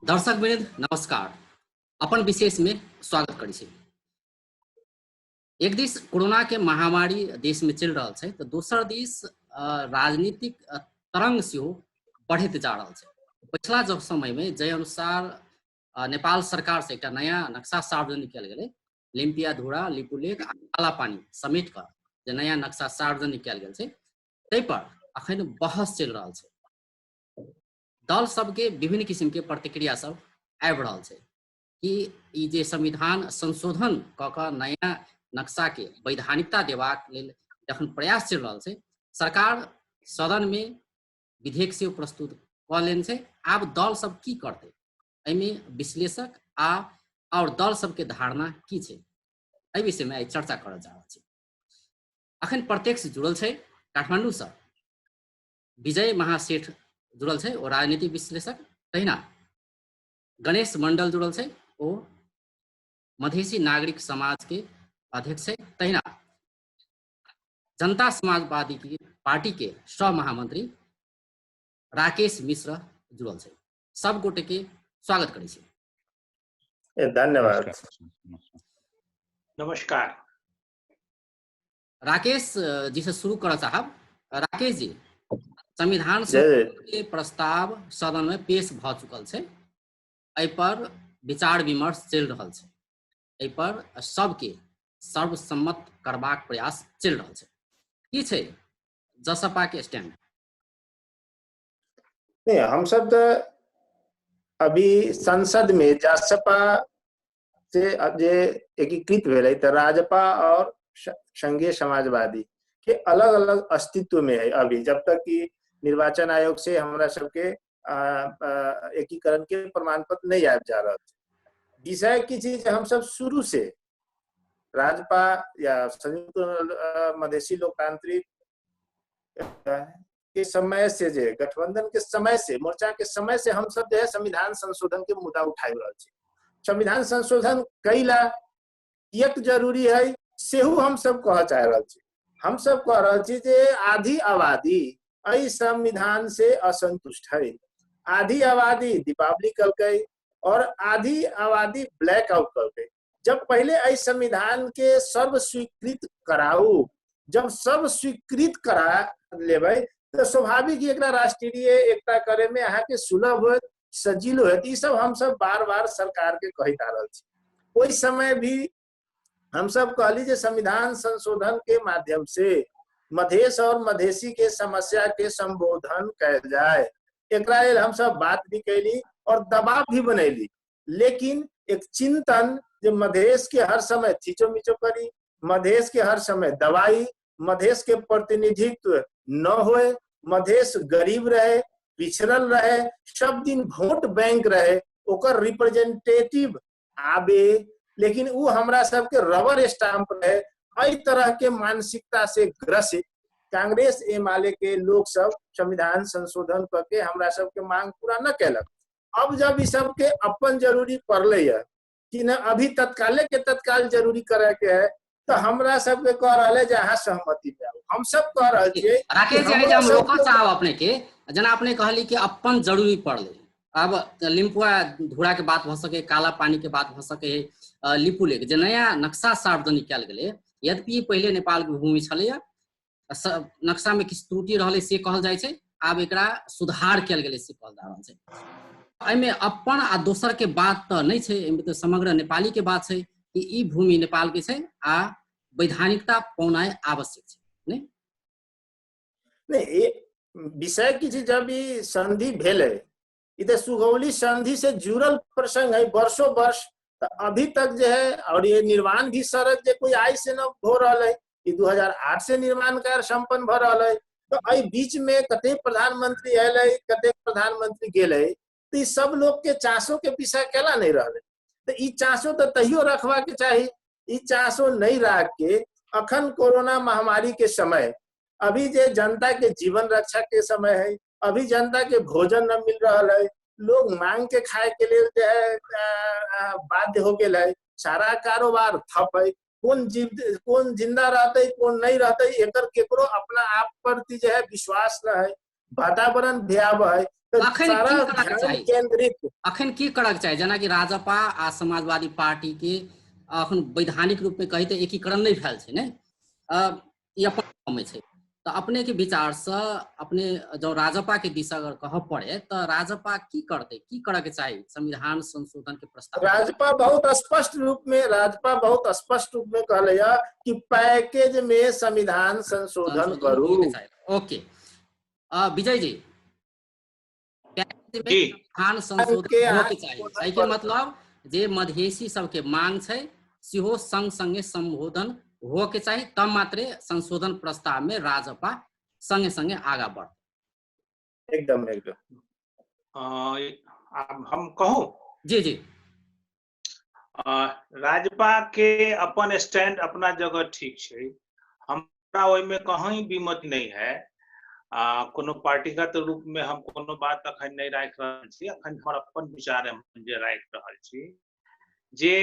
दर्शक वृंद नमस्कार। अपन विशेष में स्वागत करै छी। एक दिस कोरोना के महामारी देश में चलि रहल छै तऽ दोसर दिस राजनीतिक तरंग सेहो बढ़ैत जा रहल छै। पछिला जब समय में जाहि अनुसार नेपाल सरकार से एकटा नया नक्शा सार्वजनिक कयल गेलै, लिम्पिया धुरा लिपुलेख आ कालापानी समेट कऽ जे नया नक्शा सार्वजनिक कयल गेल छै ताहि पर अखन बहस चलि रहल छै। दल सबके विभिन्न किसिम के प्रतिक्रिया सब आबि रहल छै कि ई जे संविधान संशोधन कऽ कऽ नया नक्शा के वैधानिकता देबाक लेल जखन प्रयास चलि रहल छै, सरकार सदन में विधेयक सेहो प्रस्तुत कऽ लेने छै। आब दल सब की करतै, एहिमे विश्लेषक आ और दल सबके धारणा की छै, एहि विषय में आइ चर्चा करऽ जा रहल छी। अखन प्रत्यक्ष जुड़ल छै काठमांडू सँ विजय महासेठ जुड़ल छै, ओ राजनीतिक विश्लेषक। तहिना गणेश मंडल जुड़ल छै, ओ मधेसी नागरिक समाज के अध्यक्ष छै। तहिना जनता समाजवादी की पार्टी के सह महामंत्री राकेश मिश्र जुड़ल छै। सब गोटे के स्वागत करै छी। धन्यवाद। नमस्कार। राकेश जी से शुरू करऽ चाहब। राकेश जी, संविधान के प्रस्ताव सदन में पेश भऽ चुकल छै, एहि पर विचार विमर्श चलि रहल छै, एहि पर सबके सर्वसम्मत करबाक प्रयास चलि रहल छै। की छै जसपा के स्टैंड? नहीं, हम सब तो अभी संसद में जसपा से जे एकीकृत भेलै तऽ राजपा और संघीय समाजवादी के अलग अलग अस्तित्व में है अभी, जब तक कि निर्वाचन आयोग से हमरा सबके एकीकरण के प्रमाण पत्र नहीं आबि जा रहा है। विषय की चीज हम सब शुरू से राजपा या संयुक्त मधेसी लोकतांत्रिक के समय से, जे गठबंधन के समय से, मोर्चा के समय से हम सब जो है संविधान संशोधन के मुद्दा उठाबि रहल छी। संविधान संशोधन कैला किएक जरूरी है सेहो हम सब कह चाहि रहल छी। हम सब कह रहल छी जे आधी आबादी एहि संविधान से असंतुष्ट है, आधी आबादी दीपावली कलकै और आधी आबादी ब्लैक आउट कलकै। जब पहले एहि संविधान के सर्वस्वीकृत कराऊ, जब सर्वस्वीकृत करा लेबै तऽ स्वाभाविक ही एकरा राष्ट्रीय एकता करे में अहाँ के सुलभ होयत, सजील होयत। ई सब हम सब बार बार सरकार के कहैत आ रहल छी। ओहि समय भी हम सब कहली जे संविधान संशोधन के माध्यम से मधेश और मधेसी के समस्या के संबोधन कयल जाय। एकरा लेल हम सब बात भी कैली और दबाव भी बनैली, लेकिन एक चिंतन जे मधेश के हर समय थीचो मिचो करी, मधेश के हर समय दवाई, मधेश के प्रतिनिधित्व न होए, मधेश गरीब रहे, पिछड़ल रहे, सब दिन वोट बैंक रहे, ओकर रिप्रेजेंटेटिव आबे, लेकिन उ हमरा सबके रबर स्टाम्प रहे। एहि तरह के मानसिकता से ग्रसित कांग्रेस एमाले के लोग सब संविधान संशोधन करके हमरा सबके मांग पूरा न कैलक। अब जब ई सबके अपन जरूरी पड़ले है कि न अभी तत्काले के तत्काल जरूरी करे के है, तो हमरा सबके कह रहल है जे अहाँ सहमति में आउ। हम सब कह रहल छियै राकेश जी, हमरो हम सबके रोकऽ चाहब अपने के, जेना अपने कहली कि अपन जरूरी पड़ले, अब लिम्पुआ धुरा के बात भऽ सके, काला पानी के बात भऽ सके, लिपुलेख जे नया नक्शा सार्वजनिक कयल गेलै, यद्यपि पहिले नेपाल के भूमि छलैया, नक्शा में किछु त्रुटि रहलै से कहल जाइ छै, आब एकरा सुधार कयल गेलै से कहल जा रहल छै। एहिमे अपन आ दोसर के बात तऽ नहि छै, एहिमे तऽ समग्र नेपाली के बात छै कि ई भूमि नेपाल के छै आ वैधानिकता पौनाइ आवश्यक छै। नहीं नहीं, ये विषय की चीज जब ई संधि भेलै, ई तऽ सुगौली संधि से जुड़ल प्रसंग है वर्षों वर्ष, तो अभी तक जे है, और ये निर्माण भी सड़क जे कोई आई से न हो रहा है, ई 2008 से निर्माण कार्य संपन्न भ रहा है। तो एहि बीच में कते प्रधानमंत्री एलै, कते प्रधानमंत्री गेलै, तो ई सब लोग के चासो के विषय केला नहीं रहलै। तो ई चासो तो तहियो रखबा के चाही, ई चासो नहीं राख के अखन कोरोना महामारी के समय, अभी जे जनता के जीवन रक्षा के समय है, अभी जनता के भोजन न मिल रहा है, लोग मांग के खाए के लिए जो है बाध्य हो गेल है, सारा कारोबार ठप है, कौन जीव कौन जिंदा रहते कौन नहीं रहते, एकर केकरो अपना आप प्रति जो है विश्वास न है। वातावरण भयावह है। तऽ अखन की सारा करऽके ध्यान चाही? केंद्रित अखन की करऽके चाही? जेनाकि राजपा आ समाजवादी पार्टी के अखन वैधानिक रूप में कही तऽ एकीकरण नहि भेल छै ने, ई अपन कमै छै। तऽ अपने के विचार से अपने जँ राजपा के दिशा अगर कहऽ पड़े तऽ राजपा की करतै, की करऽ के चाही संविधान संशोधन के प्रस्ताव? राजपा बहुत स्पष्ट रूप में, राजपा बहुत स्पष्ट रूप में कहले है कि पैकेज में संविधान संशोधन संशोधन करू। होके चाही। ओके, विजय जी, पैकेज में जी। संविधान संशोधन के होके चाही, संशोधन एहिके करू। मतलब जे मधेसी सबके मांग छै सेहो संग संगे संबोधन होके चाही, तब मात्रे संशोधन प्रस्ताव में राजपा संगे संगे आगा बढ़त। एकदम एकदम। आब हम कहूँ? जी जी। राजपा के अपन स्टैंड अपना जगह ठीक छै, हमरा ओहिमे कहीं विमत नहीं है। कोनो पार्टीगत रूप में हम कोनो बात अखन नहीं राखि रहल छी, अखन हमर अपन विचार हम जे राखि रहल छी जे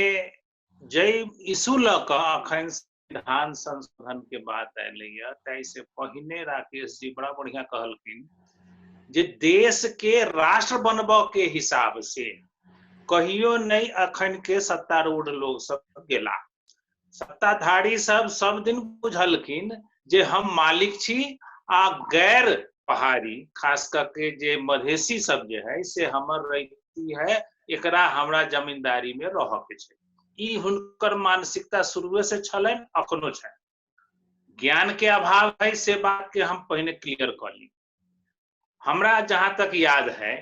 जै इशू लऽ कऽ अखन संविधान संशोधन के बात एलैया, ताहि से पहिने राकेश जी बड़ा बढ़िया कहलखिन जे देश के राष्ट्र बनबऽ के हिसाब से कहियो नहीं अखन के सत्तारूढ़ लोग सब गेला। सत्ताधारी सब सब दिन बुझलखिन जे हम मालिक छी आ गैर पहाड़ी खास करके जे मधेसी सब जे है से हमर रैती है, एकरा हमरा जमींदारी में रह के छै। ई हुनकर मानसिकता शुरुए से छलनि, अखनो छनि। ज्ञान के अभाव है से बात के हम पहिने क्लियर कऽ ली। हमरा जहाँ तक याद है,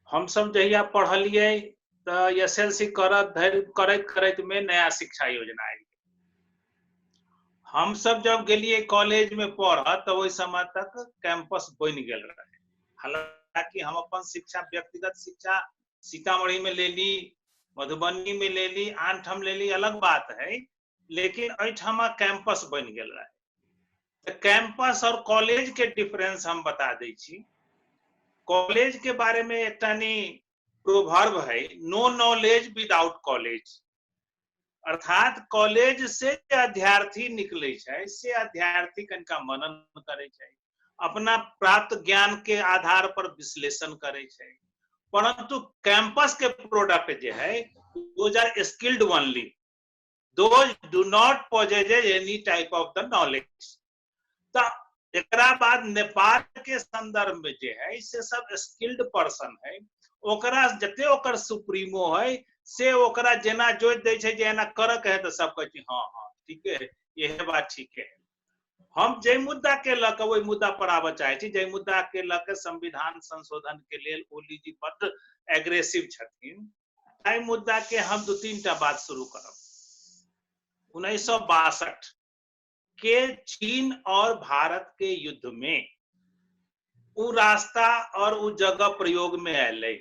हम सब जहिया पढ़लियै तऽ एस एल सी करत धरि करैत करैत में नया शिक्षा योजना आयल। हम सब जब गेलियै कॉलेज में पढ़ऽ तऽ ओहि समय तक कैंपस बनि गेल रहे। हालांकि हम अपन शिक्षा, व्यक्तिगत शिक्षा सीतामढ़ी में लेली, मधुबनी में लेली, आन ठाम लेली, अलग बात है, लेकिन एहिठाम कैंपस बनि गेल रहे। तऽ कैंपस और कॉलेज के डिफरेंस हम बता दै छी। कॉलेज के बारे में एकटा नी प्रोवर्ब है, नो नॉलेज विदाउट कॉलेज, अर्थात कॉलेज से जे अध्यार्थी निकले छै से अध्यार्थी कनिका मनन करै छै, अपना प्राप्त ज्ञान के आधार पर विश्लेषण करै छै। परंतु कैंपस के प्रोडक्ट जे है those are skilled only, those do not possess any type of the knowledge. तऽ एकरा बाद नेपाल के संदर्भ में जे है से सब स्किल्ड पर्सन है, ओकरा जते ओकर सुप्रीमो है से ओकरा जेना जोति दै छै जे एना करऽ के है तऽ सब कहै छै हाँ हाँ ठीके है, इहे बात ठीके है। हम जाहि मुद्दा के लऽ कऽ ओहि मुद्दा पर आबऽ चाहै छी, जाहि मुद्दा के लऽ कऽ संविधान संशोधन के लेल ओली जी बड्ड एग्रेसिव छथिन, ताहि मुद्दा के हम दू तीन टा बात शुरू करब। 1962 के चीन और भारत के युद्ध में उ रास्ता और उ जगह प्रयोग में एलै।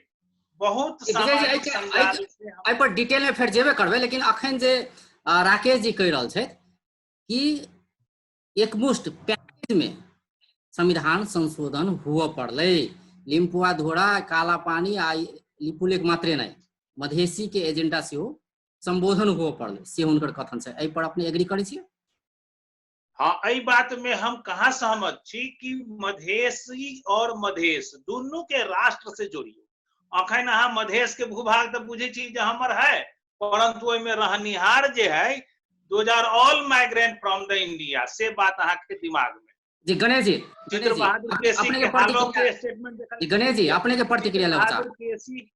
बहुत विजय जी, सामाजिक संजाल से हम एहि पर डिटेल में फेर जेबे करबै, लेकिन अखन जे राकेश जी कहि रहल छथि कि एकमुष्ट पैकेज में संविधान संशोधन हुअ पड़लै, लिम्पुआ धोरा काला पानी आ लिपुलेख मात्रे नहि, मधेसी के एजेंडा सेहो संबोधन हुअ पड़लै, से हुनकर कथन छै। एहि पर अपने एग्री करै छियै? हाँ, एहि बात में हम कहाँ सहमत छी कि मधेसी और मधेश दुनू के राष्ट्र से जोड़ियौ। अखन अहाँ मधेश के भूभाग तऽ बुझै छी जे हमर है, परंतु ओहिमे रहनिहार जे है those are all migrant from the India, से बात अहाँ के दिमाग में। जी गणेश जी, चित्र गणेश जी, बहादुर केसी अपने के के हालों के प्रतिक्रिया स्टेटमेंट देखल। जी, गणेश जी, अपने के प्रतिक्रिया चित्र लेब बहादुर केसी,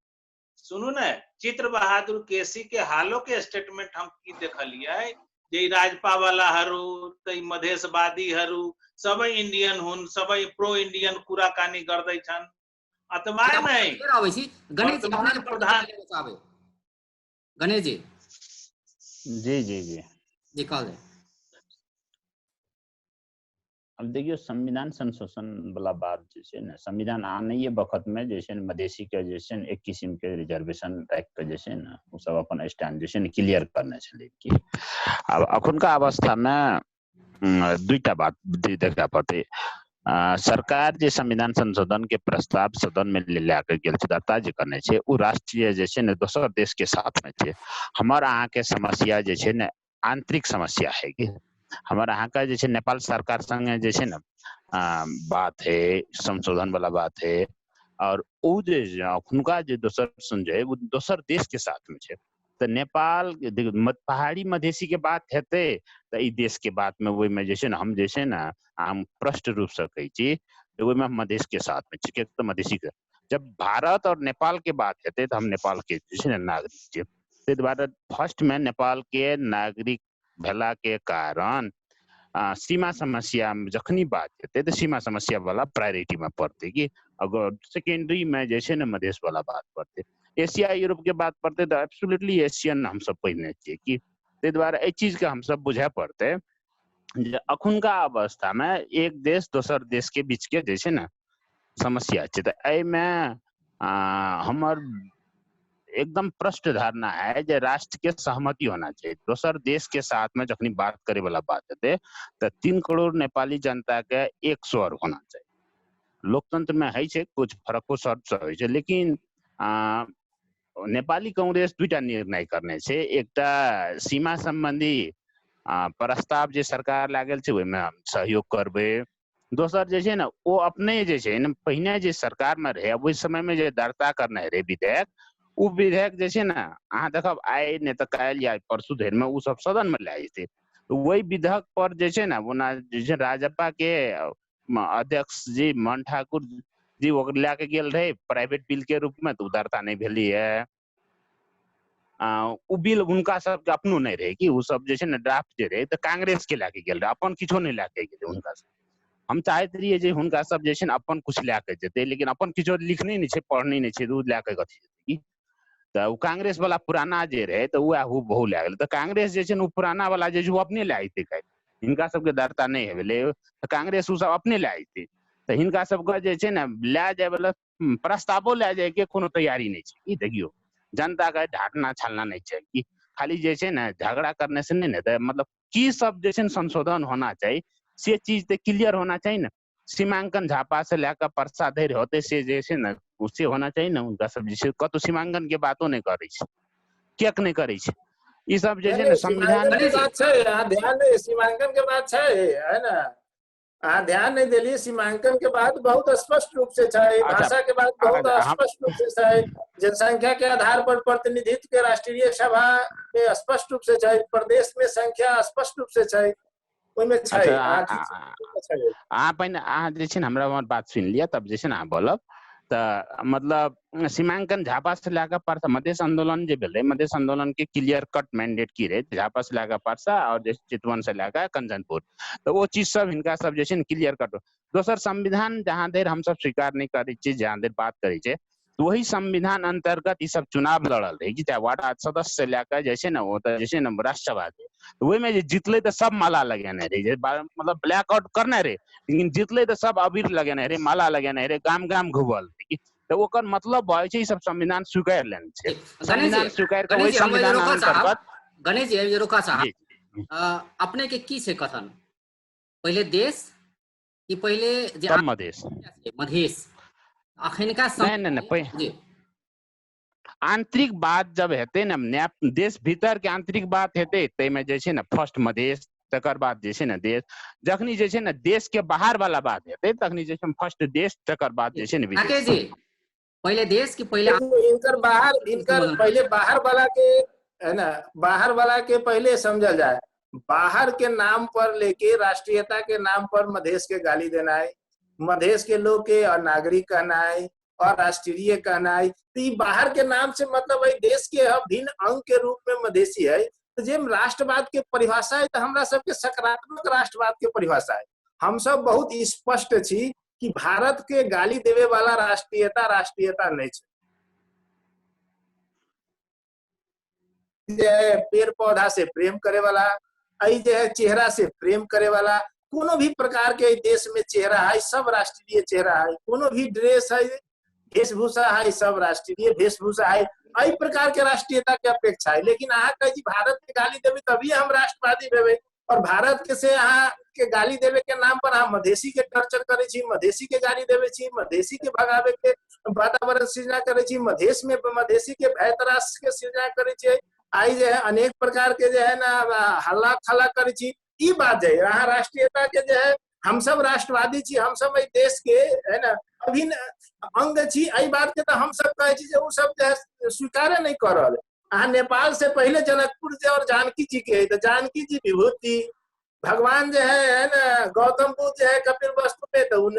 सुनू ने, चित्र बहादुर केसी के हालों के स्टेटमेंट हम की देखलियै जे ई राजपा वाला हरू, त ई मधेशवादी हरू, सबै इंडियन हुन, सबै प्रो इंडियन कुराकानी गर्दै छन्। अतबा नहि, फेर आबै छी गणेश जी, वर्तमान अपने के प्रधान प्रतिक्रिया लेब चाहबै। गणेश जी। जी, जी, जी। जी, कहल जाए। अब देखियौ, संविधान संशोधन वाला बात जे छै ने, संविधान आनैये बखत में जे छै ने मधेसी के जे छै ने एक किसिम के रिजर्वेशन राखि कऽ जे छै ने ओ सब अपन स्टैंड जे छै ने क्लियर करने छलै कि आब अखुनका अवस्था में दुईटा बात देखा पड़तै। सरकार जे संविधान संशोधन के प्रस्ताव सदन में लए के गेल छै, दर्ता जे करने छै, ओ राष्ट्रीय जे छै ने दोसर देश के साथ में छै। हमर अहाँ के समस्या जे छै ने आंतरिक समस्या है कि हमर अहाँके जे छै नेपाल सरकार संगे जे छै ने बात है, संशोधन वाला बात है, और ओ जे हुनका जे दोसर समझे ओ दोसर देश के साथ में छै। तऽ नेपाल पहाड़ी मधेसी के बात हेतै तऽ ई देश के बात में ओहिमे जे छै ने हम जे छै ने हम प्रष्ट रूप से कहै छी ओहिमे हम मधेश के साथ में छी, किएक तऽ मधेसी के जब भारत और नेपाल के बात हेतै तऽ हम नेपाल के जे छै ने नागरिक छियै। ताहि दुआरे फर्स्ट में नेपाल के नागरिक भेला के कारण सीमा समस्या जखनी बात हेतै तऽ सीमा समस्या वाला प्रायोरिटी में पड़तै कि अगर सेकेंडरी में जे छै ने मधेश वाला बात पड़तै। एशिया यूरोप के बात पड़तै तऽ एब्सोल्युटली एशियन हमसब पहिने छियै कि ताहि दुआरे एहि चीज के हमसब बुझय पड़तै जे अखुनका अवस्था में एक देश दोसर देश के बीच के जे छै ने समस्या छै। तऽ एहिमे हमर एकदम प्रष्ट धारणा है जे राष्ट्र के सहमति होना चाहिए। दोसर देश के साथ में जखनी बात करे वाला बात हेतै तऽ 3 करोड़ नेपाली जनता के एक स्वर होना चाहिए। लोकतंत्र में है छै कुछ फरको शर्त होइ छै, लेकिन नेपाली कांग्रेस दुईटा निर्णय करने छै। एकटा सीमा संबंधी प्रस्ताव जे सरकार लागल छै ओहिमे हम सहयोग करबै। दोसर जे छै ने ओ अपने जे छै ने पहिने जे सरकार में रहे ओहि समय में जे दर्ता करने रहे विधेयक, ओ विधेयक जे छै ने अहाँ देखब आइ नहि तऽ काल्हि या परसू धरि में ओ सब सदन में लए जेतै। वही विधेयक पर जे छै ने ओना जे छै राजपा के अध्यक्ष जी मोहन ठाकुर जी ओकर लए के गेल रहे प्राइवेट बिल के रूप में, तऽ ओ दर्ता नहि भेलियै। ओ बिल हुनका सबके अपनो नहि रहे कि ओ सब जे छै ने ड्राफ्ट जे रहे तऽ कांग्रेस के लए के गेल रहे, अपन किछो नहि लए के गेलै हुनका सब। हम चाहैत रहियै जे हुनका सब जे छै ने अपन कुछ लए के जेतै, लेकिन अपन किछो लिखने नहि छै, पढ़ने नहि छै, ओ लए के कथी जेतै की। तऽ ओ कांग्रेस वाला पुराना जे रहे तऽ वएह हु बहु लए गेलै। तऽ कांग्रेस जे छै ने ओ पुराना वाला जे छै ओ अपने लए जेतै काल्हि, हिनका सबके दर्ता नहि भेलै तऽ कांग्रेस ओ सब अपने लए जेतै। तऽ हिनका सबके जे छै ने लए जाय वाला प्रस्तावो लए जायके कोनो तैयारी नहि छै। ई देखियौ जनता के ढाटना छालना नहि छै कि खाली जे छै ने झगड़ा करने से नहि ने, तऽ मतलब की सब जे छै ने संशोधन होना चाही से चीज तऽ क्लियर होना चाही ने। सीमांकन झापा से लए कऽ परसा धरि होतै से जे छै ने से होना चाही ने। हुनका सब जे छै कतहु सीमांकन के बातो नहि करै छै, किएक नहि करै छै ई सब जे छै ने संविधान के बात छै। अहाँ ध्यान नहि, सीमांकन के बात छै है ना, अहाँ ध्यान नहीं देलिए। सीमांकन के बात बहुत स्पष्ट रूप से छै, भाषा के बात बहुत स्पष्ट रूप से छै, जनसंख्या के आधार पर प्रतिनिधित्व के राष्ट्रीय सभा में स्पष्ट रूप से छै, प्रदेश में संख्या स्पष्ट रूप से छै, ओहिमे छै। अहाँ पहिने अहाँ जे छै ने हमरा हमर बात सुनि लिअ तब जे छै ने अहाँ बोलब। तऽ मतलब सीमांकन झापा से लए कऽ परसा मधेश आंदोलन जे भेलै, मधेश आंदोलन के क्लियर कट मैंडेट की रहै, झापा से लए कऽ परसा और जे चितवन से लए कऽ कंचनपुर, तऽ ओ चीज सब हिनका सब जे छै ने क्लियर कट। दोसर संविधान जहाँ धरि हमसब स्वीकार नहि करै छियै, जहाँ धरि बात करै छियै, वही संविधान अंतर्गत ई सब चुनाव लड़ल रहै कि चाहे वार्ड सदस्य से लए कऽ जे छै ने ओ तऽ जे छै ने राष्ट्रसभा के, ओहिमे जे जीतलै तऽ सब माला लगेने रहै, जे मतलब ब्लैक आउट करने रहै, लेकिन जीतलै तऽ सब अबीर लगेने रहै, माला लगेने रहै, गाम गाम घुमल रहै। तऽ ओकर मतलब भऽ छै ई सब संविधान स्वीकार लेने छै। संविधान स्वीकार कऽ ओहि संविधान अंतर्गत गणेश जी रोका साहब, अपने के की छै कथन, पहिले देश कि पहिले जे मधेश? मधेश अखनका नहीं नहीं नहीं, आंतरिक बात जब हेतै ने, देश भीतर के आंतरिक बात हेतै ताहिमे जे छै ने फर्स्ट मधेश, तकर बाद जे छै ने देश। जखनी जे छै ने देश के बाहर वाला बात हेतै तखनी जे छै फर्स्ट देश, तकर बाद जे छै ने विदेश। जी पहिले देश की पहिले इनकर बाहर, इनकर पहले बाहर वाला के है ना, बाहर वाला के पहले समझल जाए। बाहर के नाम पर लेके राष्ट्रीयता के नाम पर मधेश के गाली देना है, मधेश के लोग के अनागरिक कहना है और राष्ट्रीय कहना है, तो ये बाहर के नाम से मतलब है देश के अभिन्न अंग के रूप में मधेसी है। तो जे राष्ट्रवाद के परिभाषा है तो हमरा सबके सकारात्मक राष्ट्रवाद के परिभाषा है। हम सब बहुत स्पष्ट छी कि भारत के गाली देवे वाला राष्ट्रीयता राष्ट्रीयता नहीं है। पेड़ पौधा से प्रेम करे वाला, जे है चेहरा से प्रेम करे वाला, कोनो भी प्रकार के देश में चेहरा है सब राष्ट्रीय चेहरा है, कोनो भी ड्रेस है वेशभूषा है सब राष्ट्रीय वेशभूषा है, एहि प्रकार के राष्ट्रीयता के अपेक्षा है। लेकिन अहाँ कहै छी भारत के गाली देबै तभी हम राष्ट्रवादी भेबै, और भारत के से अहाँ के गाली देवे के नाम पर अहाँ मधेसी के टॉर्चर करै छी, मधेसी के गाली देवे छी, मधेसी के भगावे के वातावरण सृजना करै छी, मधेश में मधेसी के भयतरास के सृजना करै छी, आई जे है अनेक प्रकार के जे है ना हल्ला खल्ला करै छी। ई बात है अहाँ राष्ट्रीयता के जे है हमसब राष्ट्रवादी छी, हमसब एहि देश के है ना अभिन्न अंग छी, एहि बात के तऽ हमसब कहै छी जे ओ सब जे है स्वीकारे नहि कऽ रहल है। अहाँ नेपाल से पहिले जनकपुर जे और जानकी जी के है, तऽ जानकी जी विभूति भगवान जे है ना गौतम बुद्ध जे है कपिल वस्तु में, तो उन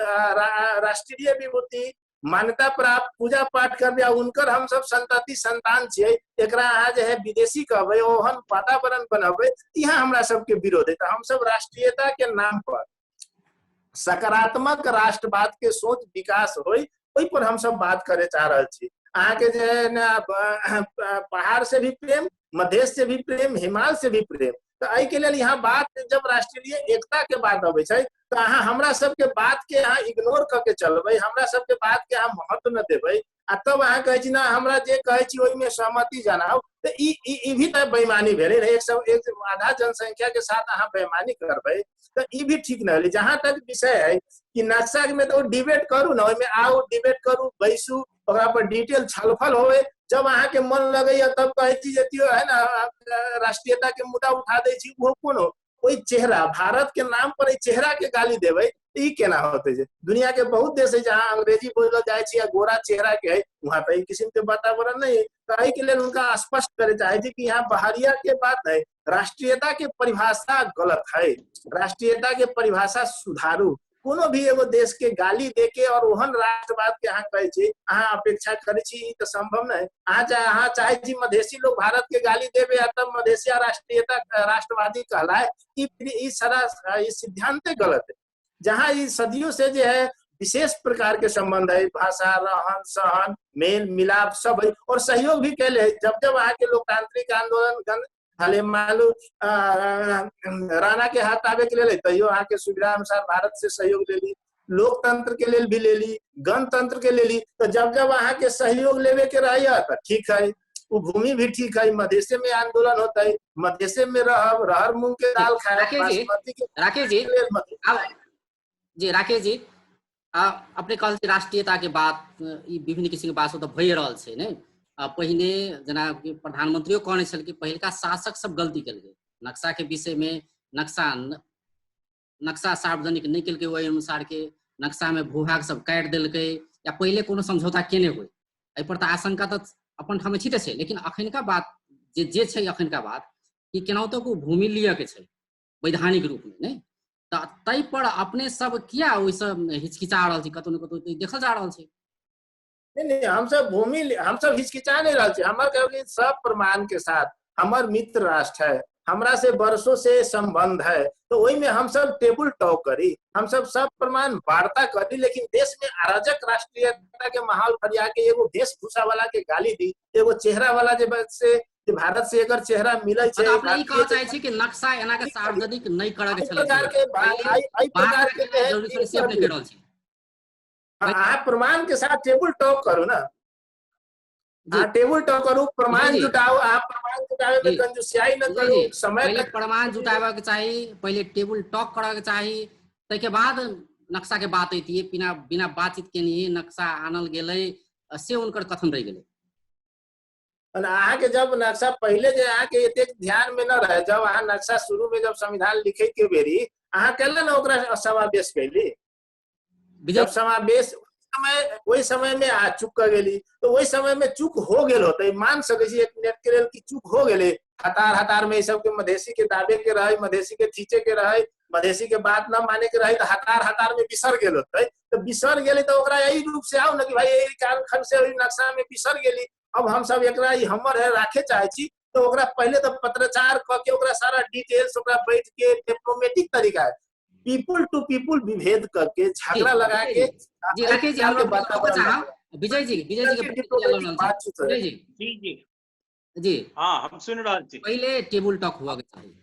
राष्ट्रीय विभूति मान्यता प्राप्त पूजा पाठ कर दिया, उनकर हम सब संतति संतान छियै, एकरा अहाँ जे है विदेशी कहबै, ओहन वातावरण बनबै, यहाँ हमरा सबके विरोध है। तऽ हम सब राष्ट्रीयता के नाम पर सकारात्मक राष्ट्रवाद के सोच विकास होय, ओहि पर हम सब बात करे चाह रहल छी। अहाँके जे है ना पहाड़ से भी प्रेम, मधेश से भी प्रेम, हिमाल से भी प्रेम, तऽ एहिके लेल यहाँ बात जब राष्ट्रीय एकता के बात अबै छै तऽ अहाँ हमरा सबके बात के अहाँ इग्नोर कऽ के चलबै, हमरा सबके बात के अहाँ महत्व न देबै, आ तब अहाँ कहै छी ना हमरा जे कहै छी ओहिमे सहमति जनाउ, तऽ ई भी तऽ बेईमानी भेलै ने। एक आधा जनसंख्या के साथ अहाँ बेईमानी करबै तऽ ई भी ठीक न भेलै। जहाँ तक विषय है कि नक्शा में तऽ डिबेट करू ने, ओहिमे आउ डिबेट करू, बैसू, ओकरा पर डिटेल छलफल होवे, जब अहाँ के मन लगैया तब कहै छी जे है ना राष्ट्रीयता के मुद्दा उठा दै छी, ओहो कोनो ओहि चेहरा भारत के नाम पर चेहरा के गाली देबै ई केना होते। जे दुनिया के बहुत देश है जहाँ अंग्रेजी बोलल जाइ छै या गोरा चेहरा के है, वहाँ तऽ ई किस्म के वातावरण नहीं है। तऽ एहि के लेल उनका स्पष्ट करे चाहे छी कि यहाँ बहरिया के बात है, राष्ट्रीयता के परिभाषा गलत है, राष्ट्रीयता के परिभाषा सुधारू। कोनो भी एगो देश के गाली दे के और ओहन राष्ट्रवाद के अहाँ कहै छी, अहाँ अपेक्षा करै छी, ई तऽ संभव नहीं। अहाँ चाहे छी मधेसी लोग भारत के गाली देवे आ तब मधेसिया राष्ट्रीयता राष्ट्रवादी कहलाए, ई सारा ई सिद्धांते गलत है। जहाँ ई सदियों से जे है विशेष प्रकार के संबंध है, भाषा, रहन सहन, मेल मिलाप सब है और सहयोग भी कैले है। जब जब अहाँ के लोकतांत्रिक आंदोलन हाले मालू राणा के हाथ आवे के लेल तैयो अहाँ के सुविधा अनुसार भारत से सहयोग लेली, लोकतंत्र के लेल भी लेली, गणतंत्र के लेली। तो जब जब अहाँ के सहयोग लेवे के रही तो ठीक है, वो भूमि भी ठीक है, मधेशे में आंदोलन होता है, मधेशे में रहब, रहर मूंग के दाल खाए। राकेश जी, जी राकेश जी, अपने कहल राष्ट्रीयता के बात विभिन्न किसिम के बात सब भए रहल छै ने। पहिने जेना प्रधानमंत्रियो कहने छल कि पहिलका शासक सब गलती केलकै नक्शा के विषय में, नक्शा सार्वजनिक नहि केलकै, ओहि अनुसार के नक्शा में भूभाग सब काटि देलकै या पहिले कोनो समझौता केने होय, एहि पर तऽ आशंका तऽ अपन ठाम ठीके छै। लेकिन अखनका बात जे जे छै, अखनका बात कि केनाहितो को भूमि लिअ के छै वैधानिक रूप में नहि, तऽ ताहि पर अपने सब किया ओहिसँ हिचकिचा रहल छी, कतौ ने कतौ देखल जा रहल छै। नहीं, हमसब भूमि हमसब हिचकिचा नहीं रहल छी। हमर कहब सब प्रमाण के साथ हमर मित्र राष्ट्र है, हमरा से वर्षों से संबंध है, तो वही में हम सब टेबुल टॉक करी, हम सब सब प्रमाण वार्ता करी। लेकिन देश में अराजक राष्ट्रीयता के माहौल फरिया के एगो वेशभूषा वाला के गाली दी, एगो चेहरा वाला जे से भारत से एकर चेहरा मिलै छै। अपने ई कहऽ चाहै छी कि नक्शा एना के सार्वजनिक नहि करऽ के छलै, प्रकार के एहि प्रकार के जरूरी छलै से अपने कहि रहल छी। अहाँ प्रमाण के साथ टेबुल टॉक करू ना, अहाँ टेबुल टॉक करू, प्रमाण जुटाउ। अहाँ प्रमाण जुटावे में कंजूसियाई न करू, समय पहिले प्रमाण जुटावे के चाही, पहिले टेबुल टॉक करऽ के चाही, ताहिके बाद नक्शा के बात अयती। बिना बिना बातचीत केने नक्शा आनल गेलै से हुनकर कथन रहि गेलै। अहाँके जब नक्शा पहिले जे अहाँके एतेक ध्यान में न रहे, जब अहाँ नक्शा शुरू में जब संविधान लिखे के बेरी अहाँ केला ने ओकरा समावेश कैली, जब समावेश ओहि समय में आ चूक कर गेली तो ओहि समय में चूक हो गेल होते, मान सकै छी एक मिनट के लेल कि चूक हो गेलै। हतार हतार में ई सबके मधेसी के दाबे के रहे, मधेसी के खींचे के रहे, मधेसी के बात न माने के रहे, तो हतार हतार में बिसर गेल होते। तो बिसर गेली तो ओकरा यही रूप से आउ न कि भाई यही कारण खंड से ओहि नक्शा में बिसर गेली, अब हम सब एकरा ई हमर है राखे चाहे छी, तो ओकरा पहले तो पत्रचार क के ओकरा सारा डिटेल्स ओकरा बैठ के डिप्लोमेटिक तरीका है, पीपुल टू पीपुल विभेद करके झगड़ा लगा के। जी राकेश जी, हम विजय जी, विजय जी के विजय जी जी जी जी हां, हम सुन रहल छी। पहले टेबुल टॉक हुआ के चाही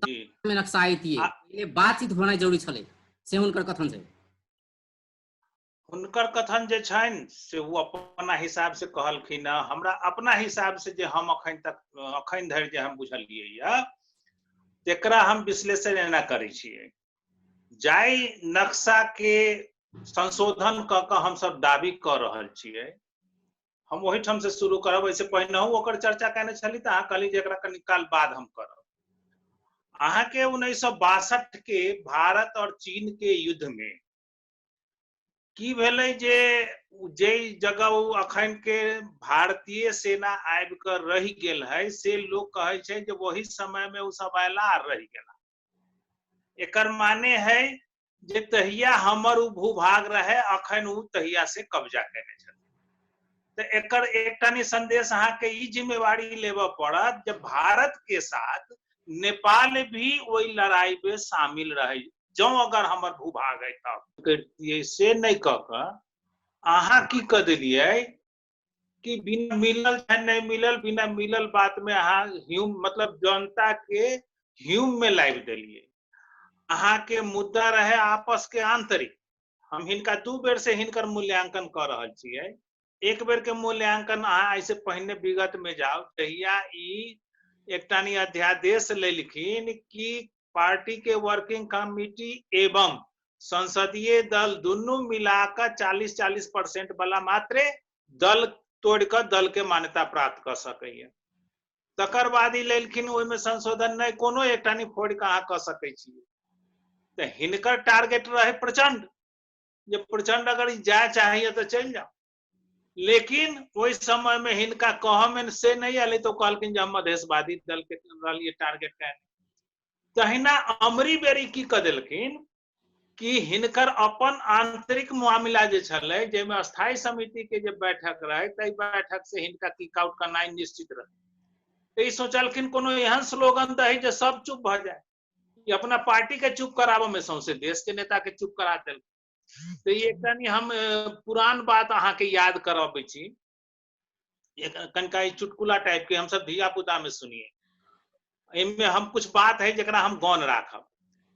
जी, में नक्शा आइतिए, पहले बातचीत होना जरूरी छलै से हुनकर कथन छै। हुनकर कथन जे छनि से ओ अपना हिसाब से कहलखिन, हमरा अपना हिसाब से जे हम अखन तक अखन धरि जे हम बुझलियै या तेकरा हम विश्लेषण एना करै छियै। जाहि नक्शा के संशोधन कऽ कऽ हमसब दाबी कऽ रहल छियै, हम ओहिठाम से शुरू करब। एहिसँ पहिनहु ओकर चर्चा केने छली तऽ अहाँ कहली जे एकरा कनी काल बाद हम करब। अहाँके 1962 के भारत और चीन के युद्ध में की भेलै जे जे जगह ओ अखन के भारतीय सेना आबि कऽ रहि गेल है, से लोग कहै छै जे वही समय में ओ सब आयला आ रहि गेला। एकर माने है जे तहिया हमर ओ भूभाग रहे, अखन ओ तहिया से कब्जा केने छथिन। तऽ एकर एकटा नि संदेश अहाँके ई जिम्मेवारी लेबऽ पड़त जे भारत के साथ नेपाल भी ओहि लड़ाई में शामिल रहे, जौं अगर हमर भूभाग है तब करितियै। से नहि कऽ कऽ अहाँ की कऽ देलियै कि बिना मिलल चाहे नहि मिलल, बिना मिलल बात में अहाँ ह्यूम मतलब जनता के ह्यूम में लाबि देलियै। अहाँके मुद्दा रहे आपस के आंतरिक। हम हिनका 2 बेर से हिनकर मूल्यांकन कऽ रहल छियै। एक बेर के मूल्यांकन अहाँ ऐसे पहिने विगत में जाउ, जहिया ई एकटा नी अध्यादेश लेलखिन कि पार्टी के वर्किंग कमिटी एवं संसदीय दल दुनू मिलाकर 40-40% वाला मात्रे दल तोड़ कऽ दल के मान्यता प्राप्त कऽ सकैया। तकर बाद ई लेलखिन ओहिमे संशोधन नहि, कोनो एकटा नहि फोड़ कऽ अहाँ कऽ सकै छियै। तऽ हिनकर टारगेट रहे प्रचंड, जे प्रचंड अगर ई जाय चाहैया तऽ चलि जाउ। लेकिन ओहि समय में हिनका कहऽ में से नहि एलै तऽ ओ कहलखिन जे हम मधेशवादी दल के रहलियै टारगेट कयने। तहिना अमरी बेरी की कऽ देलखिन कि हिनकर अपन आंतरिक मामिला जे छलै, जाहिमे स्थायी समिति के जे बैठक रहै, ताहि बैठक से हिनका किक आउट करनाइ निश्चित रहै। तऽ ई सोचलखिन कोनो एहन स्लोगन दही जे सब चुप भऽ जाय। ई अपना पार्टी के चुप कराबऽ में सौंसे देश के नेता के चुप करा देलखिन। तऽ ई एकटा नि हम पुरान बात अहाँके याद करबै छी, एक कनिका ई चुटकुला टाइप के हमसब धिया पुता में सुनिए। एहिमे हम कुछ बात है जकरा हम गौन राखब।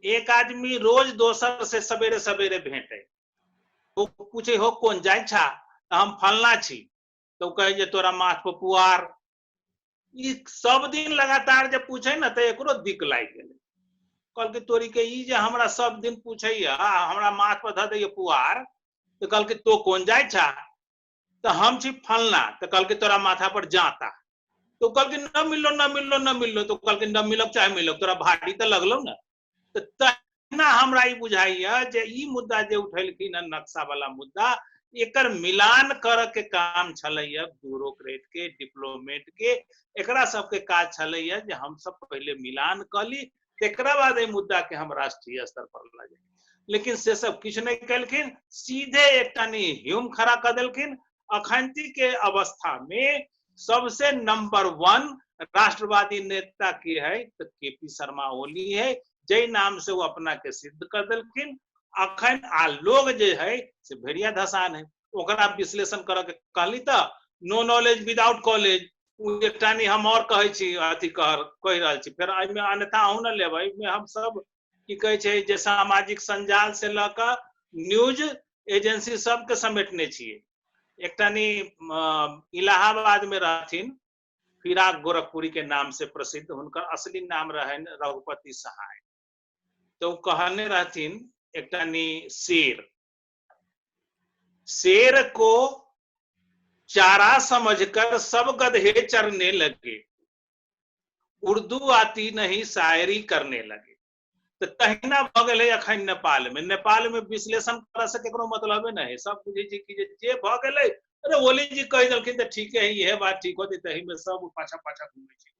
एक आदमी रोज दोसर से सवेरे सवेरे भेंटे, ओ पूछे हो कोन जाइ छा, तऽ हम फलना छी, तऽ ओ कहे जे तोरा माथ पर पुआर। ई सब दिन लगातार जे पूछे ने तऽ एकरो दिक लागि गेलै। कहलकै तोरी के ई जे हमरा सब दिन पूछैया हमरा माथ पर धऽ दैया पुआर, तऽ कहलकै तो कोन जाइ छा, तऽ हम छी फलना, तऽ कहलकै तोरा माथा पर जाता। तो कहलकै न मिललो न मिललो न मिललो, तो कहलकै न मिलब चाहे मिलब, तोरा भारी तऽ लगलो ने। तऽ तहिना हमरा ई बुझाइया जे ई मुद्दा जे उठेलखिन हन नक्शा वाला मुद्दा, एकर मिलान करऽ के काम छलैया ब्यूरोक्रेट के, डिप्लोमेट के, एकरा सबके काज छलैया जे हम सब पहिले मिलान कऽ ली, तकरा बाद एहि मुद्दा के हम राष्ट्रीय स्तर पर लऽ जाय। लेकिन से सब किछु नहि केलखिन, सीधे एकटा नी ह्यूम खड़ा कऽ देलखिन। अखंती के अवस्था में सबसे नंबर 1 राष्ट्रवादी नेता के है तो के पी शर्मा ओली है, जै नाम से वो अपना के सिद्ध कर देलखिन। अखन आ लोग जे है से भेड़िया धसान है, ओकरा विश्लेषण करऽ के कहली तऽ नो नॉलेज विदाउट कॉलेज। ओ एकटा नी हम और कहै छी, अथी कहि रहल छी, फेर एहिमे अन्यथा अहूँ ने लेबै। एहिमे हम सब की कहै छै जे सामाजिक संजाल से लऽ कऽ न्यूज एजेंसी सबके समेटने छियै। एकटा नी इलाहाबाद में रहथिन फिराक गोरखपुरी के नाम से प्रसिद्ध, हुनकर असली नाम रहनि रघुपति सहाय। तो ओ कहने रहथिन एकटा नी शेर, शेर को चारा समझकर सब गधे चरने लगे, उर्दू आती नहीं शायरी करने लगे। तऽ तहिना भऽ गेलै अखन नेपाल में। नेपाल में विश्लेषण करऽ से केकरो मतलबे नहि है, सब बुझै छै कि जे भऽ गेलै, अरे ओली जी कहि देलखिन तऽ ठीके है, इहे बात ठीक होतै, तही में सब पाछा पाछा घूमै छै।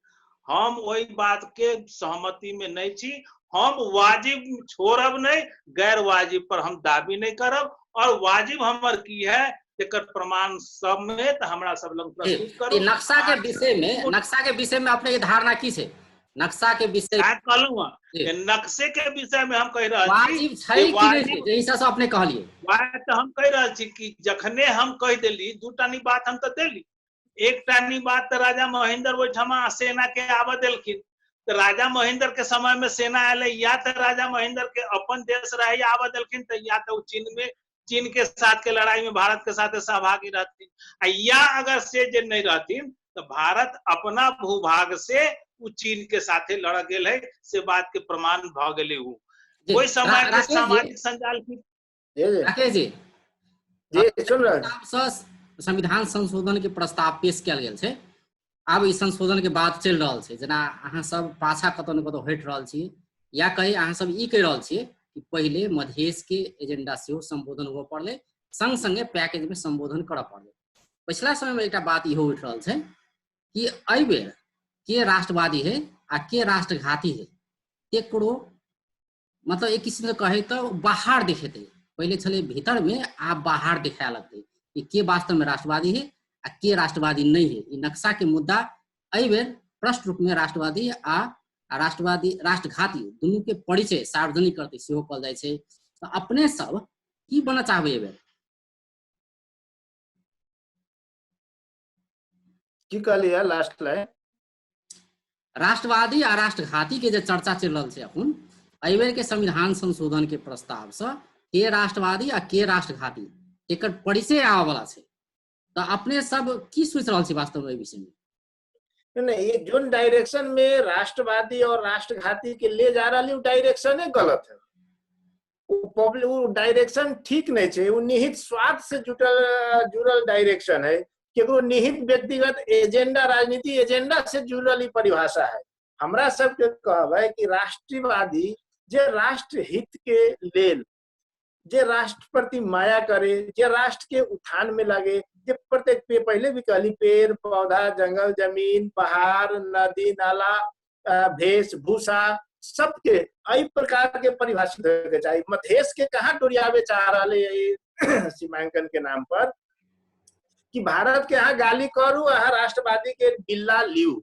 हम ओहि बात के सहमति में नहि छी। हम वाजिब छोड़ब नहि, गैर वाजिब पर हम दाबी नहि करब, और वाजिब हमर की है एकर प्रमाण समेत हमरा सब लग प्रस्तुत करू। नक्शा के विषय में, नक्शा के विषय में अपने के धारणा की छै? नक्शा के विषय कहलहुँ हँ, जे नक्शे के विषय में हम कहि रहल छी, वाजिब छै कि नहि छै, जे हिसाब से अपने कहलियै। वाह, तऽ हम कहि रहल छी कि जखने हम कहि देली दूटा नी बात हम तऽ देली, एकटा नी बात तऽ राजा महेंद्र ओहिठाम सेना के आबऽ देलखिन, तऽ राजा महेंद्र के समय में सेना एलै, या तऽ राजा महेंद्र के अपन देश रहे आबऽ देलखिन, तऽ या तऽ ओ चीन में, चीन के साथ के लड़ाई में भारत के साथ सहभागी रहथिन, आ या अगर से जे नहीं रहथिन तो भारत अपना भूभाग से उ चीन के साथे लड़ गेल है, से बात के प्रमाण भ गेलै उ। ओहि समय के सामाजिक संजाल की राकेश जी। जी, सुन रहल छी। संविधान संशोधन के प्रस्ताव पेश कयल गेल छै, आब ई संशोधन के बात चलि रहल छै, जेना अहाँ सब पाछा कतौ ने कतौ हटि रहल छी या कही अहाँ सब ई कहि रहल छियै कि पहिले मधेश के एजेंडा सेहो संबोधन हुअ पड़लै, संग संगे पैकेज में संबोधन करऽ पड़लै। पिछला समय में एकटा बात इहो उठि रहल छै कि एहि बेर के राष्ट्रवादी है आ के राष्ट्रघाती है केकरो मतलब एक किस्म से कहे तो बाहर देखेते, पहले छले भीतर में, आब बाहर देखाए लगते कि के वास्तव में राष्ट्रवादी है आ के राष्ट्रवादी नहीं है। ई नक्शा के मुद्दा एहि बेर प्रष्ट रूप में राष्ट्रवादी आ राष्ट्रवादी राष्ट्रघाती दुनू के परिचय सार्वजनिक करते सेहो कहल जाइ छै। तऽ अपने सब की बनऽ चाहबै एहि बेर? की कहलियै लास्ट लाइन? राष्ट्रवादी आ राष्ट्रघाती के जे चर्चा चलि रहल छै अखन, एहि बेर के संविधान संशोधन के प्रस्ताव से के राष्ट्रवादी आ के राष्ट्रघाती एकर परिचय आबऽ वाला छै, तऽ अपने सब की सोचि रहल छी वास्तव में एहि विषय में? नहीं, ये जोन डायरेक्शन में राष्ट्रवादी और राष्ट्रघाती के ले जा रहा है, वो डायरेक्शन ही गलत है। वो पब्लिक वो डायरेक्शन ठीक नहीं है, वो निहित स्वार्थ से जुड़ल डायरेक्शन है, केकरो निहित व्यक्तिगत एजेंडा, राजनीति एजेंडा से जुड़ल ही परिभाषा है। हमरा सबके कहब है कि राष्ट्रवादी जे राष्ट्र हित के लेल, जे राष्ट्र प्रति माया करे, जे राष्ट्र के उत्थान में लगे, जे प्रत्येक पे पहले भी कहली पेड़ पौधा जंगल जमीन पहाड़ नदी नाला वेशभूषा सबके एहि प्रकार के परिभाषित होय के चाही। मधेश के कहाँ डोरियावे चाह रहा है सीमांकन के नाम पर कि भारत के अहाँ गाली करू, अहाँ राष्ट्रवादी के बिल्ला लियू।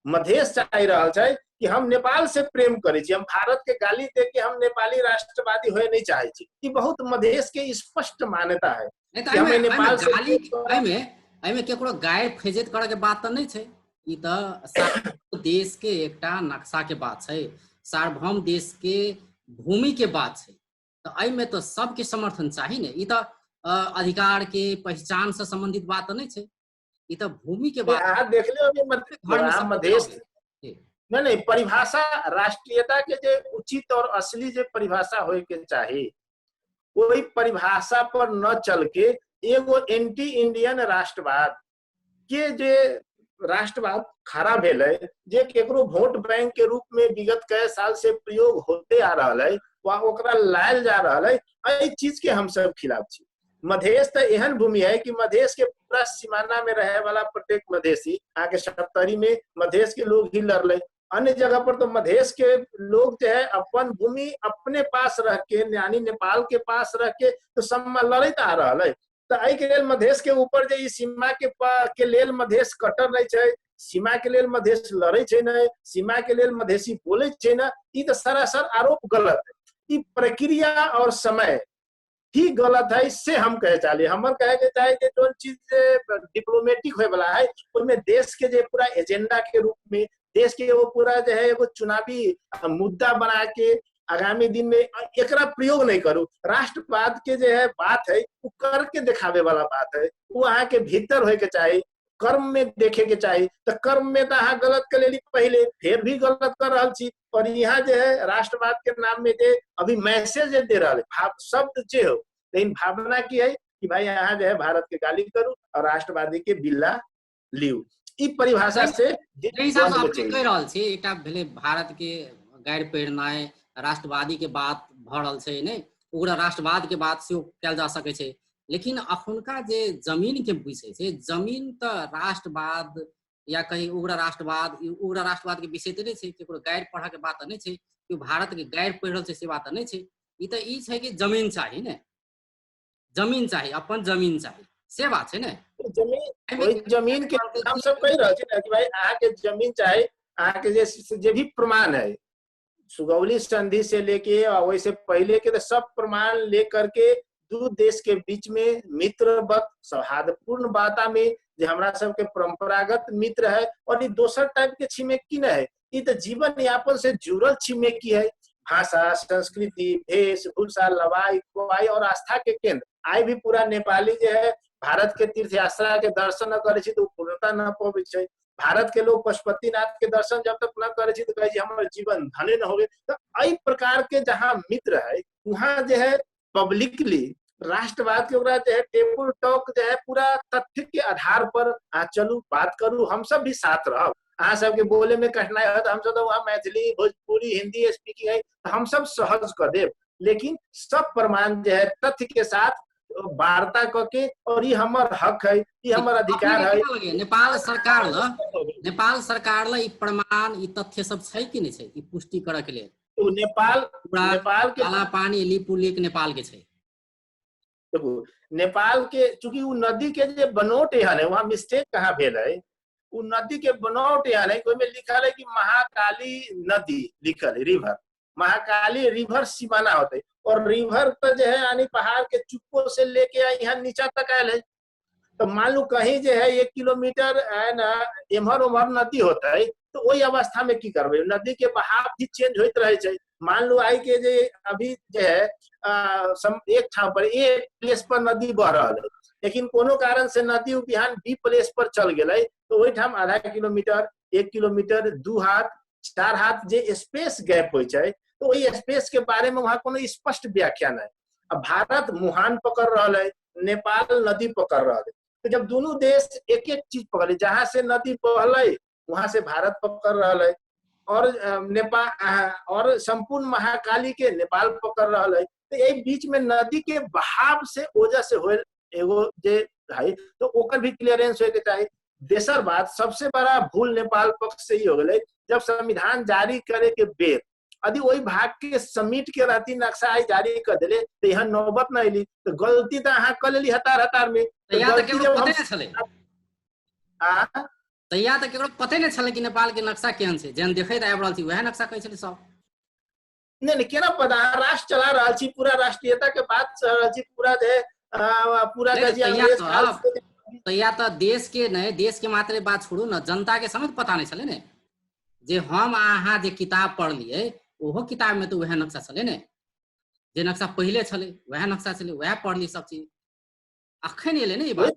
मधेश चाहि रहल छै कि हम नेपाल से प्रेम करै छी, हम भारत के गाली दे के हम नेपाली राष्ट्रवादी होए नहीं चाहे छी। ई बहुत मधेश के स्पष्ट मान्यता है। नहीं तो एहिमे नेपाल से गाली एहिमे एहिमे केकरो गाय फेजत करे के बात तऽ नहीं छै। ई तऽ देश के एकटा नक्शा के बात छै, सार्वभौम देश के भूमि के बात छै, तऽ एहिमे तऽ सबके समर्थन चाही ने। ई तऽ अधिकार के पहचान से संबंधित बात तऽ नहीं छै, ई तऽ भूमि के बात। अहाँ देखले होबै मधेश नहीं नहीं परिभाषा राष्ट्रीयता के जे उचित और असली जे परिभाषा होय के चाही, ओहि परिभाषा पर न चल के एगो एंटी इंडियन राष्ट्रवाद के जे राष्ट्रवाद खड़ा भेलै, जे केकरो वोट बैंक के रूप में विगत कई साल से प्रयोग होते आ रहल है वा ओकरा लायल जा रहल है, एहि चीज के हम सब खिलाफ छी। मधेश तो एहन भूमि है कि मधेश के पूरा सीमाना में रहे वाला प्रत्येक मधेशी, अहाँ के सप्तरी में मधेश के लोग ही लड़ले, अन्य जगह पर तो मधेश के लोग जो है अपन भूमि अपने पास रह के, यानी नेपाल के पास रह के तो सब लड़ैत आ रहा है। तो एहि के लेल मधेश के ऊपर जे ई सीमा के लेल मधेश कटर नहीं छै, सीमा के लेल मधेश लड़ै छै नहीं, सीमा के लेल मधेशी बोलै छै ना, ई तो सरासर आरोप गलत है। ई प्रक्रिया और समय ही गलत है से हम कहे चाहलिए। हमर कहे के चाहे जे जोन चीज डिप्लोमेटिक होए वाला है ओहिमे देश के जे पूरा एजेंडा के रूप में देश के वो पूरा जे है एगो चुनावी मुद्दा बना के आगामी दिन में एकरा प्रयोग नहीं करू। राष्ट्रवाद के जे है बात है वो करके दिखावे वाला बात है, वो अहाँ के भीतर होए के चाही, कर्म में देखे के चाही। तो कर्म में तो अहाँ गलत कर लेली पहले, फिर भी गलत कर रहल छी, और यहाँ जे है राष्ट्रवाद के नाम में जे अभी मैसेज जे दे रहल है, भाव शब्द जे हो, लेकिन भावना की है कि भाई यहाँ जे है भारत के गाली करू और राष्ट्रवादी के बिल्ला लियू। ई परिभाषा से हिसाब से अपने कहि रहल छी एकटा भेलै भारत के गारि पहिरनाइ, राष्ट्रवादी के बात भऽ रहल छै ने, ओकरा राष्ट्रवाद के बात सेहो कयल जा सकै छै। लेकिन अखुनका जे जमीन के विषय छै, जमीन तऽ राष्ट्रवाद या कहीं उग्र राष्ट्रवाद, उग्र राष्ट्रवाद के विषय तऽ नहि छै, केकरो गारि पढ़ऽ के बात तऽ नहि छै, केओ भारत के गारि पढ़ि रहल छै से बात तऽ नहि छै। ई तऽ ई छै कि जमीन चाही ने, जमीन चाही, अपन जमीन चाही, से बात छै ने। जमीन, ओहि जमीन के हम सब कहि रहल छी ने कि भाई अहाँ के जमीन चाही, अहाँ के जे भी प्रमाण है सुगौली संधि से लेके और वैसे पहले के तो सब प्रमाण लेकर के दू देश के बीच में मित्रवत सौहार्दपूर्ण वार्ता में जे हमरा सबके परंपरागत मित्र है, और ई दोसर टाइप के छिमेकी न है, ई तो जीवन यापन से जुड़ल छिमेकी है। भाषा, संस्कृति, वेशभूषा, लवाई खुआई और आस्था के केंद्र। आइ भी पूरा नेपाली जे है भारत के तीर्थ यात्रा के दर्शन न करे छी तो पूर्णता न पबै छै। भारत के लोग पशुपतिनाथ के दर्शन जब तक न करे छी तो कहे छी हमर जीवन धन्य न होगे। तो एहि प्रकार के जहाँ मित्र है वहाँ जे है पब्लिकली राष्ट्रवाद के ओकरा जे है टेबल टॉक जे है पूरा तथ्य के आधार पर अहाँ चलू, बात करू, हम सब भी साथ रहब। अहाँ सबके बोले में कठिनाई होत, हम सब तो वहाँ मैथिली, भोजपुरी, हिंदी स्पीकिंग है, हम सब सहज कर देब, लेकिन सब प्रमाण जे है तथ्य के साथ वार्ता करके, और ये हमर हक है, ये हमर अधिकार है। नेपाल सरकार ल, नेपाल सरकार ल ई प्रमाण, ई तथ्य सब छै कि नहीं छै, ई पुष्टि करे के लेल? तो नेपाल, नेपाल के काला पानी लिपुलेख नेपाल के छै। देखो नेपाल के चूंकि उ नदी के जे बनोट एहन है, वहाँ मिस्टेक कहाँ भेल है, उ नदी के बनोट एहन है, ओहिमे लिखल है कि महाकाली नदी लिखल है, रिवर, महाकाली रिवर सीमाना होते, और रिवर तो जो है यानी पहाड़ के चुप्पो से लेके यहाँ नीचा तक आयल है। तो मान लू कहीं जो है 1 किलोमीटर है ना एम्हर ओम्हर नदी होता है, तो वही अवस्था में की करबे, नदी के बहाव भी चेंज होइत रहे छै। मान लू आई के जे अभी जे है एक ठाम पर ए प्लेस पर नदी बह रहल है, लेकिन कोनो कारण से नदी बिहान बी प्लेस पर चल गेलै, तो ओहि ठाम आधा किलोमीटर, 1 किलोमीटर, 2 हाथ, 4 हाथ जे स्पेस गैप होइ छै, तो वही स्पेस के बारे में वहां कोनो स्पष्ट व्याख्या नहीं। अब भारत मुहान पकड़ रहा है, नेपाल नदी पकड़ रहा है, तो जब दोनों देश एक एक चीज पकड़े, जहां से नदी बहले वहां से भारत पकड़ रहा है, और नेपाल और संपूर्ण महाकाली के नेपाल पकड़ रहा है, तो यही बीच में नदी के बहाव से वजह से हो एगो जे है, तो ओकर भी क्लियरेंस होए के चाही। दोसर बात, सबसे बड़ा भूल नेपाल पक्ष से ही हो गए, जब संविधान जारी करे के बेर यदि वही भाग के समीट के रहती नक्शा आई जारी कर दिले तो यहाँ नौबत न अली, तो गलती तो अहाँ कर लेली हतार हतार में। तैया तऽ केकरो पते नहि छलै कि नेपाल के नक्शा केहन छै, जेहन देखैत आबि रहल छी वएह नक्शा कहै छलै सब। नहीं नहीं, केना पता, राष्ट्र चला रहल छी, पूरा राष्ट्रीयता के बात चल रहल छी, पूरा जे पूरा तैया तऽ देश के नहि, देश के मात्रे बात छोड़ू न, जनता के समेत पता नहि छलै ने। जे हम अहाँ जे किताब पढ़लियै ओहो किताब में तो वएह नक्शा छलै ने, जे नक्शा पहिले छलै वएह नक्शा छलै, वएह पढ़ली सब चीज। अखन एलै ने ई बात,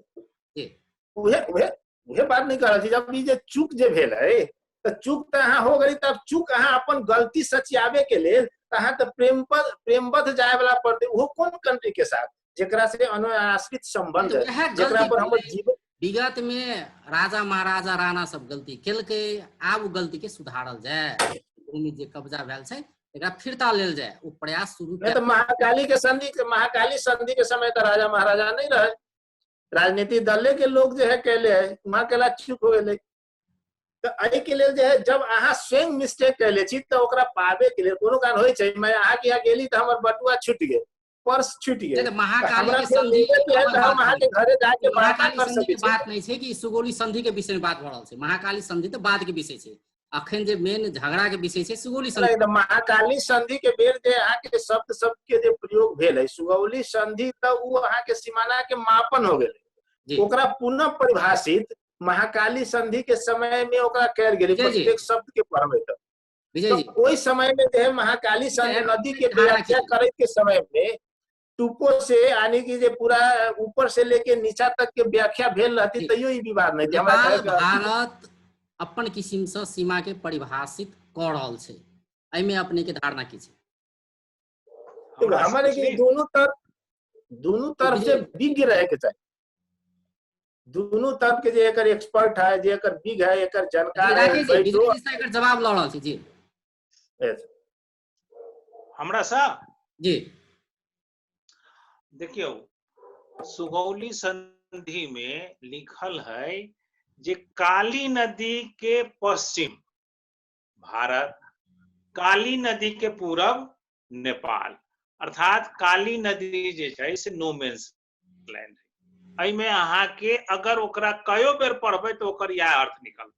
उहे उहे उहे बात नहीं कर रहल छी। जब ई जे चूक जे भेल है, तऽ चूक तऽ अहाँ हो गेली, तब चूक अहाँ अपन गलती सचियाबे के लेल अहाँ तऽ प्रेमबद्ध जाय वाला पड़तै, ओहो कोन कंट्री के साथ जेकरा से अनुआश्रित संबंध है, जेकरा पर हमर जीवन। विगत में राजा महाराजा राणा सब गलती केलकै, आब उ गलती के सुधारल जाय, भूमि जे कब्जा भेल छै एकरा फिरता लेल जाय, ओ प्रयास शुरू। नहीं तो महाकाली के संधि, महाकाली संधि के समय तो राजा महाराजा नहीं रहे, राजनीतिक दले के लोग जो है कहले है वहां केला चुप हो गए। तो एहि के लेल जे है जब अहाँ स्वयं मिस्टेक कैले छी तो ओकरा पाबे के लेल कोनो कारण होइ छै। मैं अहाँ के यहाँ गेली तो हमर बटुआ छूट गेल, पर्स छूट गेल, महाकाली के संधि हम अहाँ के घरे जाके महाकाली संधि के बात नहीं छै कि सुगौली संधि के विषय में बात भऽ रहल छै। महाकाली संधि तऽ बाद के विषय छै, अखन जे मेन झगड़ा के विषय छै सुगौली संधि। महाकाली संधि के बेर जे अहाँ के शब्द सब के जे प्रयोग भेल है, सुगौली संधि तऽ उ अहाँ के सीमाना के मापन हो गेलै, ओकरा पुनः परिभाषित महाकाली संधि के समय में ओकरा कयल गेलै, प्रत्येक शब्द के पढ़बै तऽ ओहि समय में जे है महाकाली संधि नदी के व्याख्या करे के समय में टूपो से यानी कि जे पूरा ऊपर से लेके नीचा तक के व्याख्या भेल रहती तैयो ई विवाद नहीं। भारत अपन किसिम से सीमा के परिभाषित क रहल छै, एहिमे अपने के धारणा की छै? हमारे के दोनों तरफ से विज्ञ रहे के चाही, दोनों तरफ के जे एकर एक्सपर्ट है, जे एकर विज्ञ है, एकर जानकार है, एकर जवाब ल रहल छी जी। हमरा सा जी देखियौ, सुगौली संधि में लिखल है जे काली नदी के पश्चिम भारत, काली नदी के पूरब नेपाल, अर्थात काली नदी जे छै से नो मेन्स लैंड है। एहिमे अहाँ के अगर ओकरा कयो बेर पढ़बै तऽ ओकर इएह अर्थ निकलत।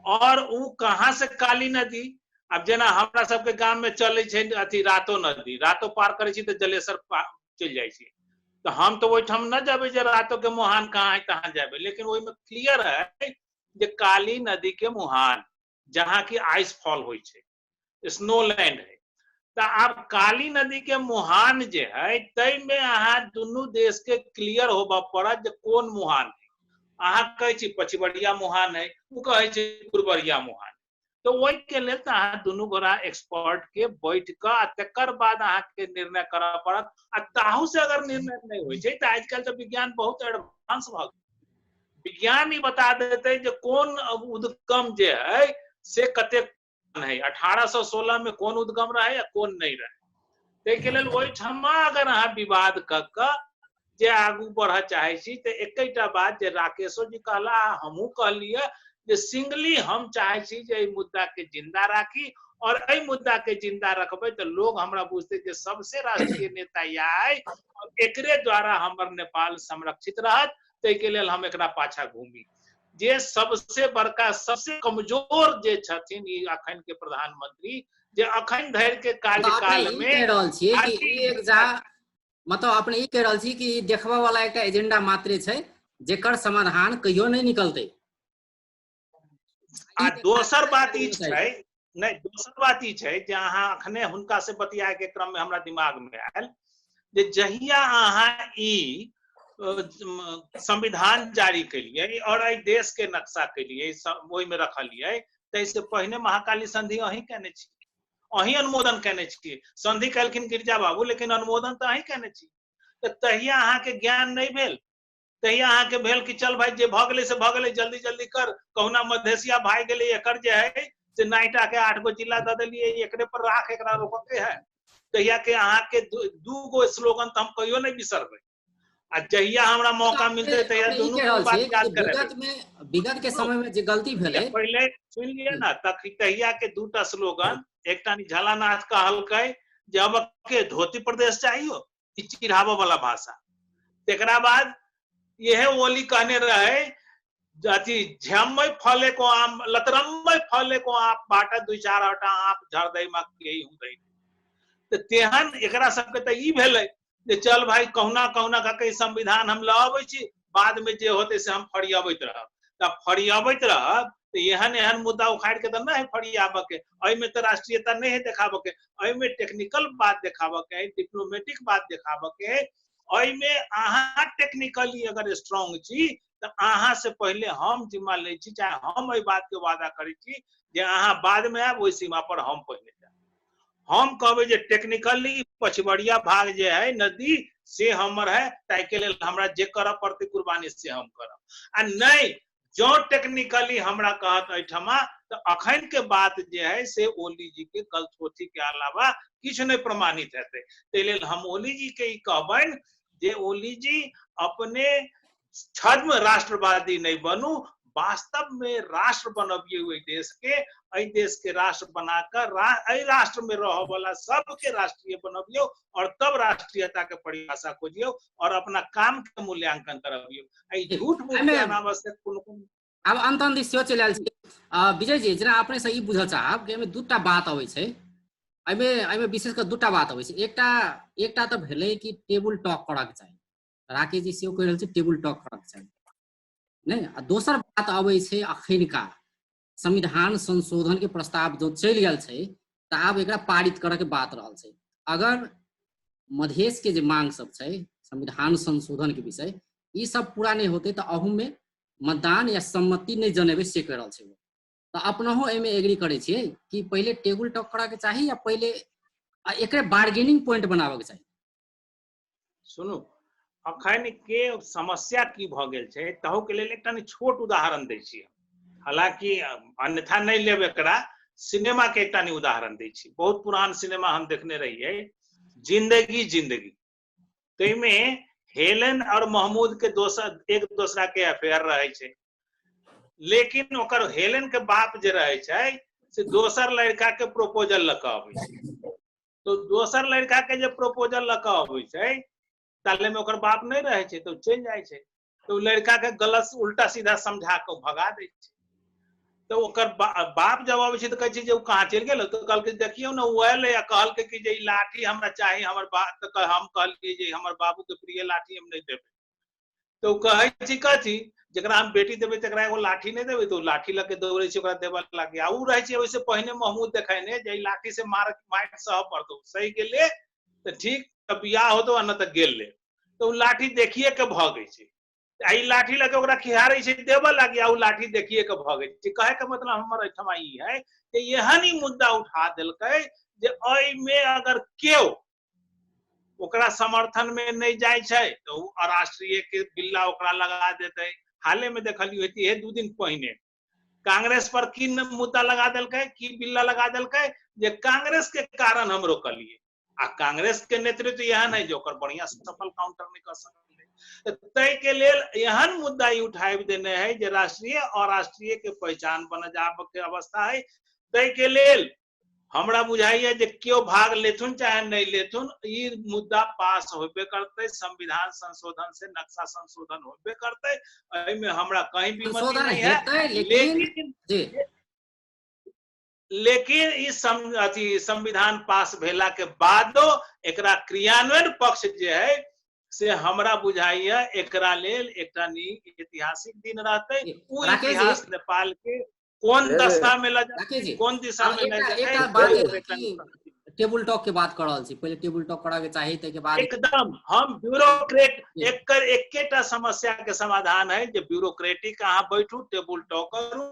और उ कहाँ से काली नदी, अब जेना हमरा सबके गाम में चलै छै अथी रातो नदी, रातो पार करै छी तऽ जलेसर चलि जाइ छी, तऽ हम तऽ ओहिठाम न जेबै जे रातो के मुहान कहाँ है तहाँ जेबै, लेकिन ओहिमे क्लियर है जे काली नदी के मुहान जहाँ की आइस फॉल होइ छै, स्नो लैंड है। तऽ आब काली नदी के मुहान जे है ताहिमे अहाँ दुनू देश के क्लियर होबऽ पड़त जे कोन मुहान है। अहाँ कहै छी पछिबरिया मुहान है, ओ कहै छै पूर्वरिया मुहान, तो तऽ ओहिके लेल तऽ अहाँ दुनू गोरा एक्सपर्ट के बैठ कऽ आ तकर बाद अहाँके निर्णय करऽ पड़त। आ ताहू से अगर निर्णय नहि होइ छै तऽ आजकल तऽ विज्ञान बहुत एडवांस भऽ गेल। विज्ञान ई बता देतै जे कोन उद्गम जे है से कतेक है, 1816 में कोन उद्गम रहे या कोन नहीं रहे। ताहिके लेल ओहिठमा अगर अहाँ विवाद कऽ कऽ जे आगू बढ़ऽ चाहै छी तऽ एकेटा बात जे राकेशो जी कहला, हमहूँ कहलियै जे सिंगली हम चाहै छी जे एहि मुद्दा के जिंदा राखी, और एहि मुद्दा के जिंदा रखबै तऽ लोग हमरा बुझतै जे सबसे राष्ट्रीय नेता इएह है और एकरे द्वारा हमर नेपाल संरक्षित रहत। ताहिके लेल हम एकरा पाछा घूमी। जे सबसे बड़का सबसे कमजोर जे छथिन ई अखन के प्रधानमंत्री, जे अखन धरि के कार्यकाल में कहि रहल छियै कि ई एक जा मतलब अपने ई कहि रहल छी कि ई देखबऽ वाला एकटा एजेंडा मात्रे छै जेकर समाधान कहियो नहि निकलतै। आ दोसर बात ई छै, नहि दोसर बात ई छै जे अहाँ अखने हुनका से बतियाए के क्रम में हमरा दिमाग में आयल जे जहिया अहाँ ई संविधान जारी केलियै और एहि देश के नक्शा केलियै, ओहिमे रखलियै, ताहिसँ पहिने महाकाली संधि अहीं केने छी, अहीं अनुमोदन केने छी। संधि केलखिन गिरिजा बाबू, लेकिन अनुमोदन तऽ अहीं केने छी। तऽ तहिया अहाँके ज्ञान नहि भेल, तहिया अहाँके भेल कि चल भाई जे भऽ गेलै से भऽ गेलै, जल्दी जल्दी कर, कहुना मधेसिया भाग गेलै, एकर जे है से 9टा के 8 गो जिला दऽ देलियै, एकरे पर राख, एकरा रोकऽ के है। तहिया के अहाँके दू गो स्लोगन तऽ हम कहियो नहि बिसरबै, आ जहिया हमरा मौका मिलतै तहिया दुनू बात याद करेबै। विगत के समय में जे गलती भेलै पहिले सुनि लिअ ना, तहिया के दूटा स्लोगन, एकटा झालानाथ कहलकै जे अब के धोती प्रदेश चाहियो, ई चिढ़ाबऽ वाला भाषा। तकरा बाद यह ओली कहने रहे अथी झमय फले को आम लतरमय फले को आप बाटा दुई चार आटा आप झड़ दई मा यही हुंदई। तऽ तेहन एकरा सबके तऽ ई भेलै जे चल भाई कहुना कहुना कऽ के संविधान हम लऽ अबै छी, बाद में जे होतै से हम फरियाबैत रहब। तऽ फरियाबैत रहब तऽ एहन एहन मुद्दा उखाड़ि के तऽ नहि फरियाबऽ के, एहिमे तऽ राष्ट्रीयता नहि है देखाबऽ के, एहिमे टेक्निकल बात देखाबऽ के है, डिप्लोमेटिक बात देखाबऽ के है। एहिमे अहाँ टेक्निकली अगर स्ट्रांग छी तऽ अहाँ से पहिले हम जिम्मा लै छी, चाहे हम एहि बात के वादा करै छी जे अहाँ बाद में आयब, ओहि सीमा पर हम पहिले जायब। हम कहबै जे टेक्निकली पछबरिया भाग जे है नदी से हमर है, ताहिके लेल हमरा जे करऽ पड़तै कुर्बानी से हम करब। आ नहि जँ टेक्निकली हमरा कहत एहिठमा तऽ अखन के बात जे है से ओली जी के गलथोथी के अलावा किछु नहि प्रमाणित हेतै। ताहि लेल हम ओली जी के ई कहबनि जे ओली जी अपने छद्म राष्ट्रवादी नहि बनू, वास्तव में राष्ट्र बनबियै ओहि देश के, एहि देश के राष्ट्र बनाकर एहि राष्ट्र में रहऽ वाला सबके राष्ट्रीय बनबियौ और तब राष्ट्रीयता के परिभाषा खोजियौ और अपना काम के मूल्यांकन करबियौ। एहि झूठ मूठ के अनावश्यक कोनो कोनो आब अंत अंत सेहो चलि आयल छी। विजय जी, जेना अपने से ई बुझऽ चाहब कि एहिमे दूटा बात अबै छै, एहिमे विशेष कऽ दूटा बात अबै छै। एकटा तऽ भेलै कि टेबुल टॉक करऽके चाही, राकेश जी सेहो कहि रहल छै टेबुल टॉक करऽके चाही नहि। आ दोसर बात अबै छै अखनका संविधान संशोधन के प्रस्ताव जो चलि गेल छै तऽ आब एकरा पारित करऽ के बात रहल छै। अगर मधेश के जे मांग सब छै संविधान संशोधन के विषय ई सब पूरा नहि होते तऽ अहू में मतदान या सम्मति नहि जनेबै से कहि रहल छै। तऽ अपनहो एहिमे एग्री करै छियै कि पहिले टेबुल टॉक करऽ के चाही या पहिले एकरे बार्गेनिंग पॉइंट बनाबऽ के चाही? सुनू, अखन के समस्या की भऽ गेल छै तहू के लेल एकटा छोट उदाहरण दै छी, हालांकि अन्यथा नहि लेब एकरा, सिनेमा के एकटा उदाहरण दै छी। बहुत पुरान सिनेमा हम देखने रहियै, जिंदगी जिंदगी, ताहिमे हेलेन और महमूद के दोसर एक दोसरा के अफेयर रहे छै, लेकिन ओकर हेलेन के बाप जे रहे छै से दोसर लड़का के प्रपोजल लऽ कऽ अबै छै। तो दोसर लड़का के जे प्रपोजल लऽ कऽ अबै छै ताले में ओकर बाप नहि रहै छै तऽ चलि जाइ छै, तऽ ओ लड़का के गलत उल्टा सीधा समझा कऽ भगा दै छै। तऽ ओकर बाप जब अबै छै तऽ कहै छै जे ओ कहाँ चलि गेल, तऽ कहलकै देखियौ ने ओ एलै आ कहलकै कि जे ई लाठी हमरा चाही हमर बाप, तऽ हम कहलियै जे हमर बाबू के प्रिय लाठी हम नहि देबै। तऽ ओ कहै छै कथी, जकरा हम बेटी देबै तकरा एगो लाठी नहि देबै, तऽ ओ लाठी लऽ के दौड़ै छै ओकरा देबऽ लागी। आ ओ रहै छै ओहिसँ पहिने महमूद देखेने जे ई लाठी से मारि सहऽ पड़तौ, सही गेलै तऽ ठीक, तऽ बियाह होतौ आ नहि तऽ गेलै। तऽ ओ लाठी देखिए के भगै छै। आ ई लाठी लऽ के ओकरा खिहारै छै देबऽ लागी, आ उ लाठी देखिए के भगै छै। कहे के मतलब हमर एहिठमा ई है जे एहन ही मुद्दा उठा देलकै जे एहिमे अगर केओ ओकरा समर्थन में नहीं जाइ छै तऽ उ अराष्ट्रीय के बिल्ला ओकरा लगा देतै। हाले में देखलियै हे 2 दिन पहिने कांग्रेस पर की मुद्दा लगा देलकै, की बिल्ला लगा देलकै जे कांग्रेस के कारण हम रोकलियै। आ कांग्रेस के नेतृत्व एहन है जे ओकर बढ़िया सफल काउंटर नहीं कर सकलै। ताहि के लेल एहन मुद्दा ई उठाबि देने है जे राष्ट्रीय और अराष्ट्रीय के पहचान बन जाब के अवस्था है। ताहि के लेल हमरा बुझाइया जे केओ भाग लेथुन चाहे नहीं लेथुन, ई मुद्दा पास होबे करतै, संविधान संशोधन से नक्शा संशोधन होबे करतै, एहिमे हमरा कहीं भी मत संशोधन नहीं है। हेतै, लेकिन जी। लेकिन ई अथी संविधान पास भेला के बादो एकरा क्रियान्वयन पक्ष जे है से हमरा बुझाइया एकरा लेल एकटा ऐतिहासिक दिन रहतै। उ राकेश जी। इतिहास नेपाल के कोन दशा में ल राकेश जी, कोन दिशा आब में ल एकटा जेतै, एकटा बात ओहि है पे कि कनि टेबुल टॉक के बात कर रहल छी, पहिले टेबुल टॉक करऽ के चाही, ताहिके बाद एकदम हम ब्यूरोक्रेट जी। एकर एकेटा समस्या के समाधान है जे ब्यूरोक्रेटिक अहाँ बैठू, टेबुल टॉक करू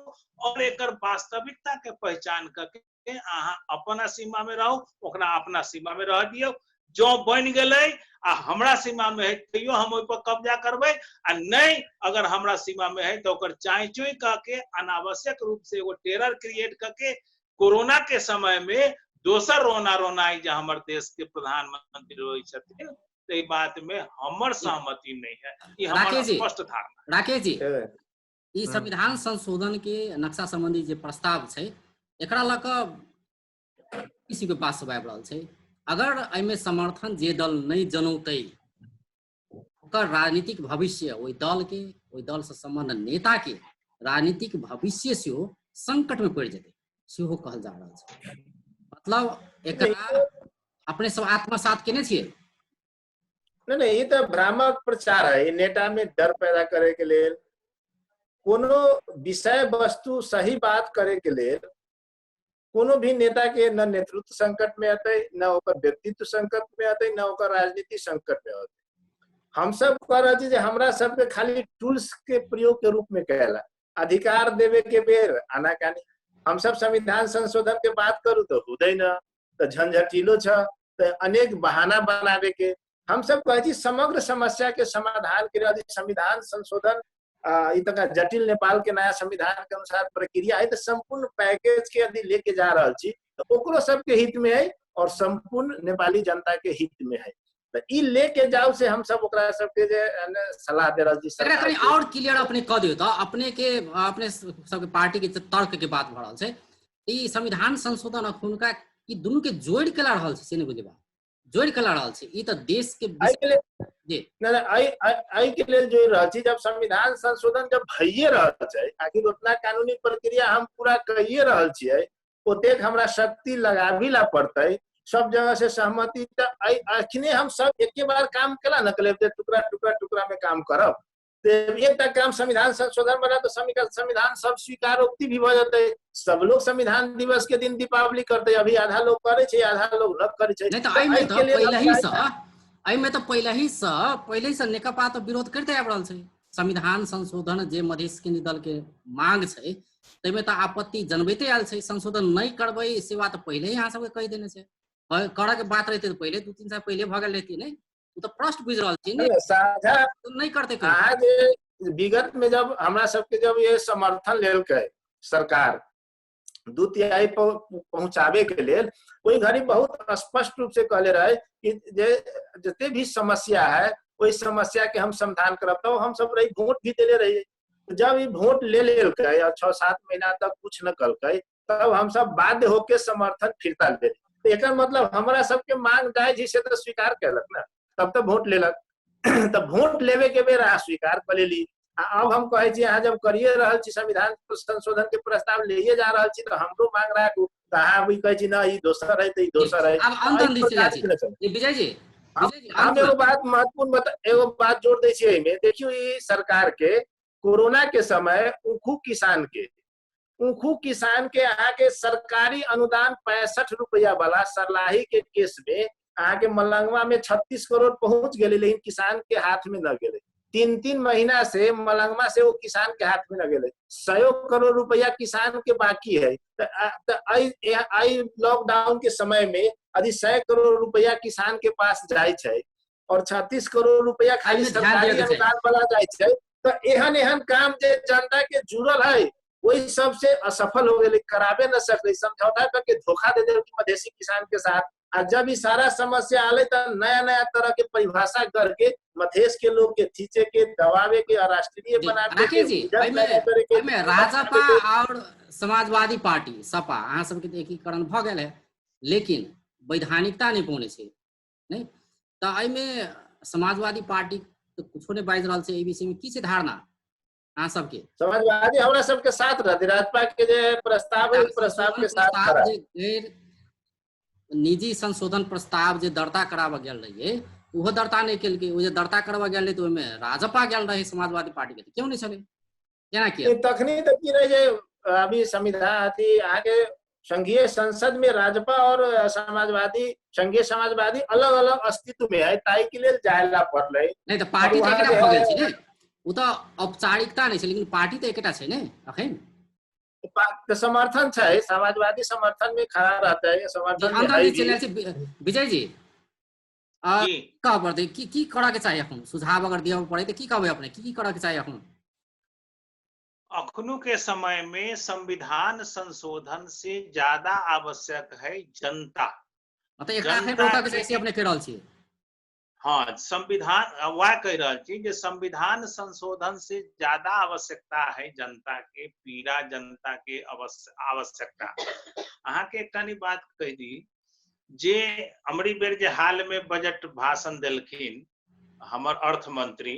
और एकर वास्तविकता के पहचान करके अहाँ अपना सीमा में रहू, ओकरा अपना सीमा में रह दियौ। जो बनि गेलै आ हमरा सीमा में है तैयो हम ओहि पर कब्जा करबै, आ नहीं अगर हमरा सीमा में है तो ओकर चाय चुई कह के अनावश्यक रूप से एगो टेरर क्रिएट करके कोरोना के समय में दोसर रोना रोनाई जे हमर देश के प्रधानमंत्री रोई छथिन, ताहि बात में हमर सहमति नहीं है। ई हमर राकेश जी, स्पष्ट धारणा। राकेश जी, ई संविधान संशोधन के नक्शा संबंधी जे प्रस्ताव छै एकरा लऽ कऽ किसी के पास सब आबि रहल छै, अगर एहिमे समर्थन जे दल नहि जनौतै ओकर राजनीतिक भविष्य, ओहि दल के, ओहि दल से संबंध नेता के राजनीतिक भविष्य सेहो संकट में पड़ि जेतै सेहो कहल जा रहल छै। मतलब एकरा अपने सब आत्मसात केने छियै? नहीं नहीं, ई तऽ भ्रामक प्रचार है। ई नेता में डर पैदा करे के लेल, कोनो विषय वस्तु सही बात करे के लेल कोनो भी नेता के न नेतृत्व संकट में अतै, न ओकर व्यक्तित्व संकट में अतै, न ओकर राजनीति संकट में अतै। हम सब कह रहल छी जे हमरा सबके खाली टूल्स के प्रयोग के रूप में कैला, अधिकार देवे के बेर आनाकानी। हम सब संविधान संशोधन के बात करू तो हुदै न, तो झंझटिलो छ, तो अनेक बहाना बनावे के। हम सब कहै छी समग्र समस्या के समाधान के लिए संविधान संशोधन, ई तक जटिल नेपाल के नया संविधान के अनुसार प्रक्रिया है, तो संपूर्ण पैकेज के यदि लेके जा रहल छी तो ओकरो सबके हित में है और संपूर्ण नेपाली जनता के हित में है। तो ई लेके जाओ से हम सब ओकरा सबके जे सलाह दे रहल छी एकरा सरकार कनि के। और क्लियर अपने कह दियौ तऽ अपने के, अपने सबके पार्टी के तर्क के बात भऽ रहल छै, ई संविधान संशोधन अखुनका ई दुनू के जोड़ि के ला रहल छै से नहि बुझबै, जोड़ि के ला रहल छै। ई तऽ देश के एहि के लेल जी। नहीं, नहीं, एहि के लेल जोड़ि रहल छी। जब संविधान संशोधन जब भइए रहल छै, आखिर उतना कानूनी प्रक्रिया हम पूरा कइए रहल छियै, ओतेक हमरा शक्ति लगाबी ला पड़तै, सब जगह से सहमति। तऽ अखने हम सब एके बार काम केला न कलेब, टुकड़ा टुकड़ा टुकड़ा में काम करब। तऽ एकटा काम संविधान संशोधन बना तो संविधान सब स्वीकारोक्ति भी भऽ जेतै, सब लोग संविधान दिवस के दिन दीपावली करतै। अभी आधा लोग करै छै, आधा लोग न करै छै। नहीं तऽ एहिमे एहि तऽ के लेल हम पहिलही चाहै सँ, एहिमे तऽ पहिलही सँ, पहिलही सँ नेकपा तऽ विरोध करिते आबि रहल छै। संविधान संशोधन जे मधेश केन्द्रीय दल के मांग छै ताहिमे तऽ आपत्ति जनबैते आयल छै। संशोधन नहि करबै से बात पहिले ही अहाँ सबके कहि देने छै। करऽ के बात रहितै तऽ पहिले 2-3 साल पहिले भऽ गेल रहितै, नहि? ओ तऽ प्रश्न बुझि रहल छी ने। नहि, साझा नहि करतै कहियो। अहाँ जे विगत में जब हमरा सबके जब ये समर्थन लेलकै सरकार 2/3 पहुंचाबे के लेल, ओहि घड़ी बहुत स्पष्ट रूप से कहले रहे कि जे जते भी समस्या है ओहि समस्या के हम समाधान करब। तब हम सब रही वोट भी देले रहिए। जब ई वोट ले लेलकै और 6-7 महीना तक कुछ न कलकै, तब हम सब बाध्य होके समर्थन फिरता ले। तो एकर मतलब हमरा सबके मांग जायज है से तो स्वीकार केलक ना, तब तो वोट लेलक। तब वोट लेवे के बेर अहाँ स्वीकार कर लेली। आ अब हम कहै छी अहाँ जब करिए रहल छी संविधान संशोधन के प्रस्ताव लिए जा रहल छी तो हमरो मांग राखू, तऽ अहाँ अभी कहै छी ना ई दोसर है तऽ ई दोसर है। आब अंत एहि दिस जाइ प्रकार छी। के न चलू। जी, विजय जी, विजय जी, हम अंत एगो बात महत्वपूर्ण बता, एगो बात जोड़ दै छियै एहिमे। देखियौ ई सरकार के कोरोना के समय ऊखू किसान के अहाँ के सरकारी अनुदान 65 रुपया वाला सरलाही के केस में अहाँ के मलंगवा में 36 करोड़ पहुंच गेलै, लेकिन किसान के हाथ में न गेलै। 3-3 महीना से मलंगमा से वो किसान के हाथ में न गेलै। 100 करोड़ रुपया किसान के बाकी है। तऽ लॉकडाउन के समय में यदि 100 करोड़ रुपया किसान के पास जाइ छै और 36 करोड़ रुपया खाली सरकारी अनुदान वाला जाइ छै, तऽ एहन एहन काम जे जनता के जुड़ल है वही सबसे असफल हो गेलै, कराबे न सकलै, समझौता करके धोखा दे देलकै मधेसी किसान के साथ। आ जब ई सारा समस्या आले तऽ नया नया तरह के परिभाषा करके मधेश के लोग के खींचे के, दबावे के, राष्ट्रीय बनावे के। जी, एहिमे राजपा और समाजवादी पार्टी सपा अहाँ सबके एकीकरण भऽ गेल है, लेकिन वैधानिकता नहि पौने छै नहि, तऽ एहिमे समाजवादी पार्टी तऽ कुछो नहि बाजि रहल छै। एहि विषयमे की छै धारणा अहाँ सबके? समाजवादी हमरा सबके साथ रहते, राजपा के जे प्रस्ताव है प्रस्ताव के साथ। गैर निजी संशोधन प्रस्ताव जे दर्ता कराबऽ गेल रहियै, ओहो दर्ता नहि केलकै। ओ जे दर्ता करबऽ गेल रहै तऽ ओहिमे राजपा गेल रहै, समाजवादी पार्टी के क्यों नहि छलै, केना किया? तखनी तऽ की रहै जे अभी संविधान अथी अहाँके संघीय संसद में राजपा और समाजवादी, संघीय समाजवादी अलग अलग अस्तित्व में है, ताहि के लेल जायला पड़लै। नहि तऽ पार्टी तऽ एकेटा भऽ गेल छै ने, ओ तऽ औपचारिकता नहि छै, लेकिन पार्टी तऽ एकेटा छै ने अखन। तऽ समर्थन छै, समाजवादी समर्थन में खड़ा रहता है, समर्थन में है। विजय जी कहऽ पड़तै की की करऽ के चाही अखन? सुझाव अगर दिअ पड़ै तऽ की कहबै अपने, की की करऽ के चाही अखन? अखनु के समय में संविधान संशोधन से ज्यादा आवश्यक है जनता। मतलब एकरा अखन रोकऽ के चाही से अपने कहि रहल छी? हाँ, संविधान वह कहि रहल छी जे संविधान संशोधन से ज्यादा आवश्यकता है जनता के पीड़ा, जनता के आवश्यकता। अहाँके एकटा बात कहि दी जे अमरी बेर जे हाल में बजट भाषण देलखिन हमर अर्थमंत्री,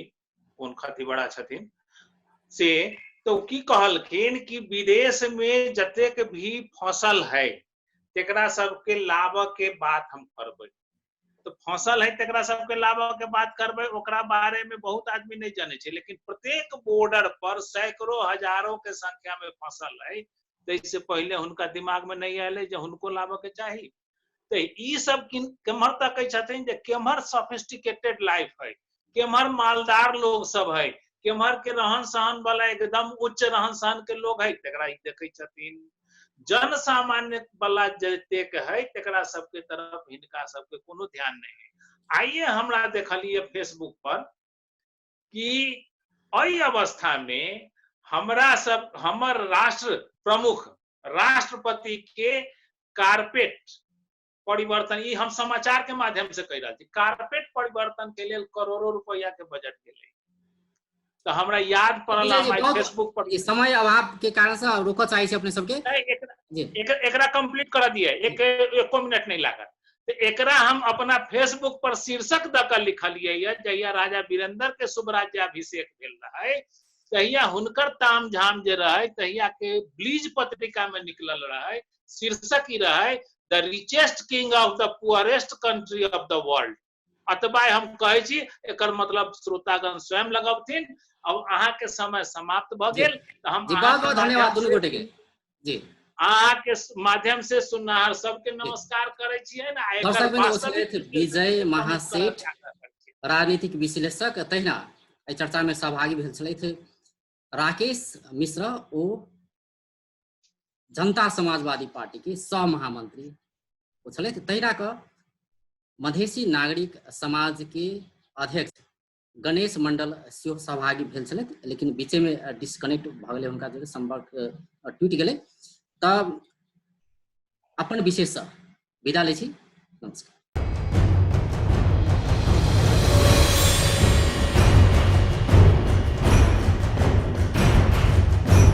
कोन खती बड़ा छथिन से, तो की कहलखिन कि विदेश में जतेक भी फसल है तेकरा सबके लाबऽ के बात हम करबै। तो फसल है तेकरा सबके लाबऽ के बात करबै, ओकरा बारे में बहुत आदमी नहीं जाने छै, लेकिन प्रत्येक बॉर्डर पर सैकड़ों हजारों के संख्या में फसल है, ताहिसे पहिले हुनका दिमाग में नहीं आयल जे हुनको लाबऽ के चाही। तऽ ई सब केम्हर तकै छथिन जे केम्हर सोफिस्टिकेटेड लाइफ है, केम्हर मालदार लोग सब है, केम्हर के रहन सहन वाला एकदम उच्च रहन सहन के लोग है, तकरा ई देखै छथिन। जन सामान्य वाला जतेक है तकरा सबके तरफ हिनका सबके कोनो ध्यान नहीं है। आइए हमरा देखलिए फेसबुक पर कि एहि अवस्था में हमरा सब हमर राष्ट्र प्रमुख राष्ट्रपति के कारपेट परिवर्तन, ई हम समाचार के माध्यम से कहि रहल छी, कारपेट परिवर्तन के लेल करोड़ों रुपया के बजट गेलै। तऽ हमरा याद पड़ल फेसबुक पर। समय अभाव के कारण से रोकऽ चाहै छी अपने सबके। एकरा कंप्लीट कर दिए, एको मिनट नहीं लागत। तऽ एकरा हम अपना फेसबुक पर शीर्षक दऽ कऽ लिखलियै यऽ, जहिया राजा वीरेंद्र के शुभ राज्याभिषेक भेल रहै तहिया हुनकर ताम झाम जे रहै तहिया के ब्लीज पत्रिका में निकलल रहै, शीर्षक ही रहै the richest king of the poorest country of the world. अतबा हम कहै छी, एकर मतलब श्रोतागण स्वयं लगबथिन। अब अहाँ के समय समाप्त भऽ गेल, तऽ हम बहुत बहुत धन्यवाद दुनू गोटे के। जी, अहाँ के माध्यम से सुननिहार सबके नमस्कार करै छियै ने। विजय महासेठ राजनीतिक विश्लेषक, तहिना एहि चर्चा में सहभागी भेल छलथि राकेश मिश्र, ओ जनता समाजवादी पार्टी के सह महामंत्री ओ छलथि। तहिना कऽ मधेसी नागरिक समाज के अध्यक्ष गणेश मंडल सेहो सहभागी भेल छलथि, लेकिन बीचे में डिस्कनेक्ट भऽ गेलै, हुनका जे संपर्क टूटि गेलै। तऽ अपन विशेष विदा लै छी, नमस्कार।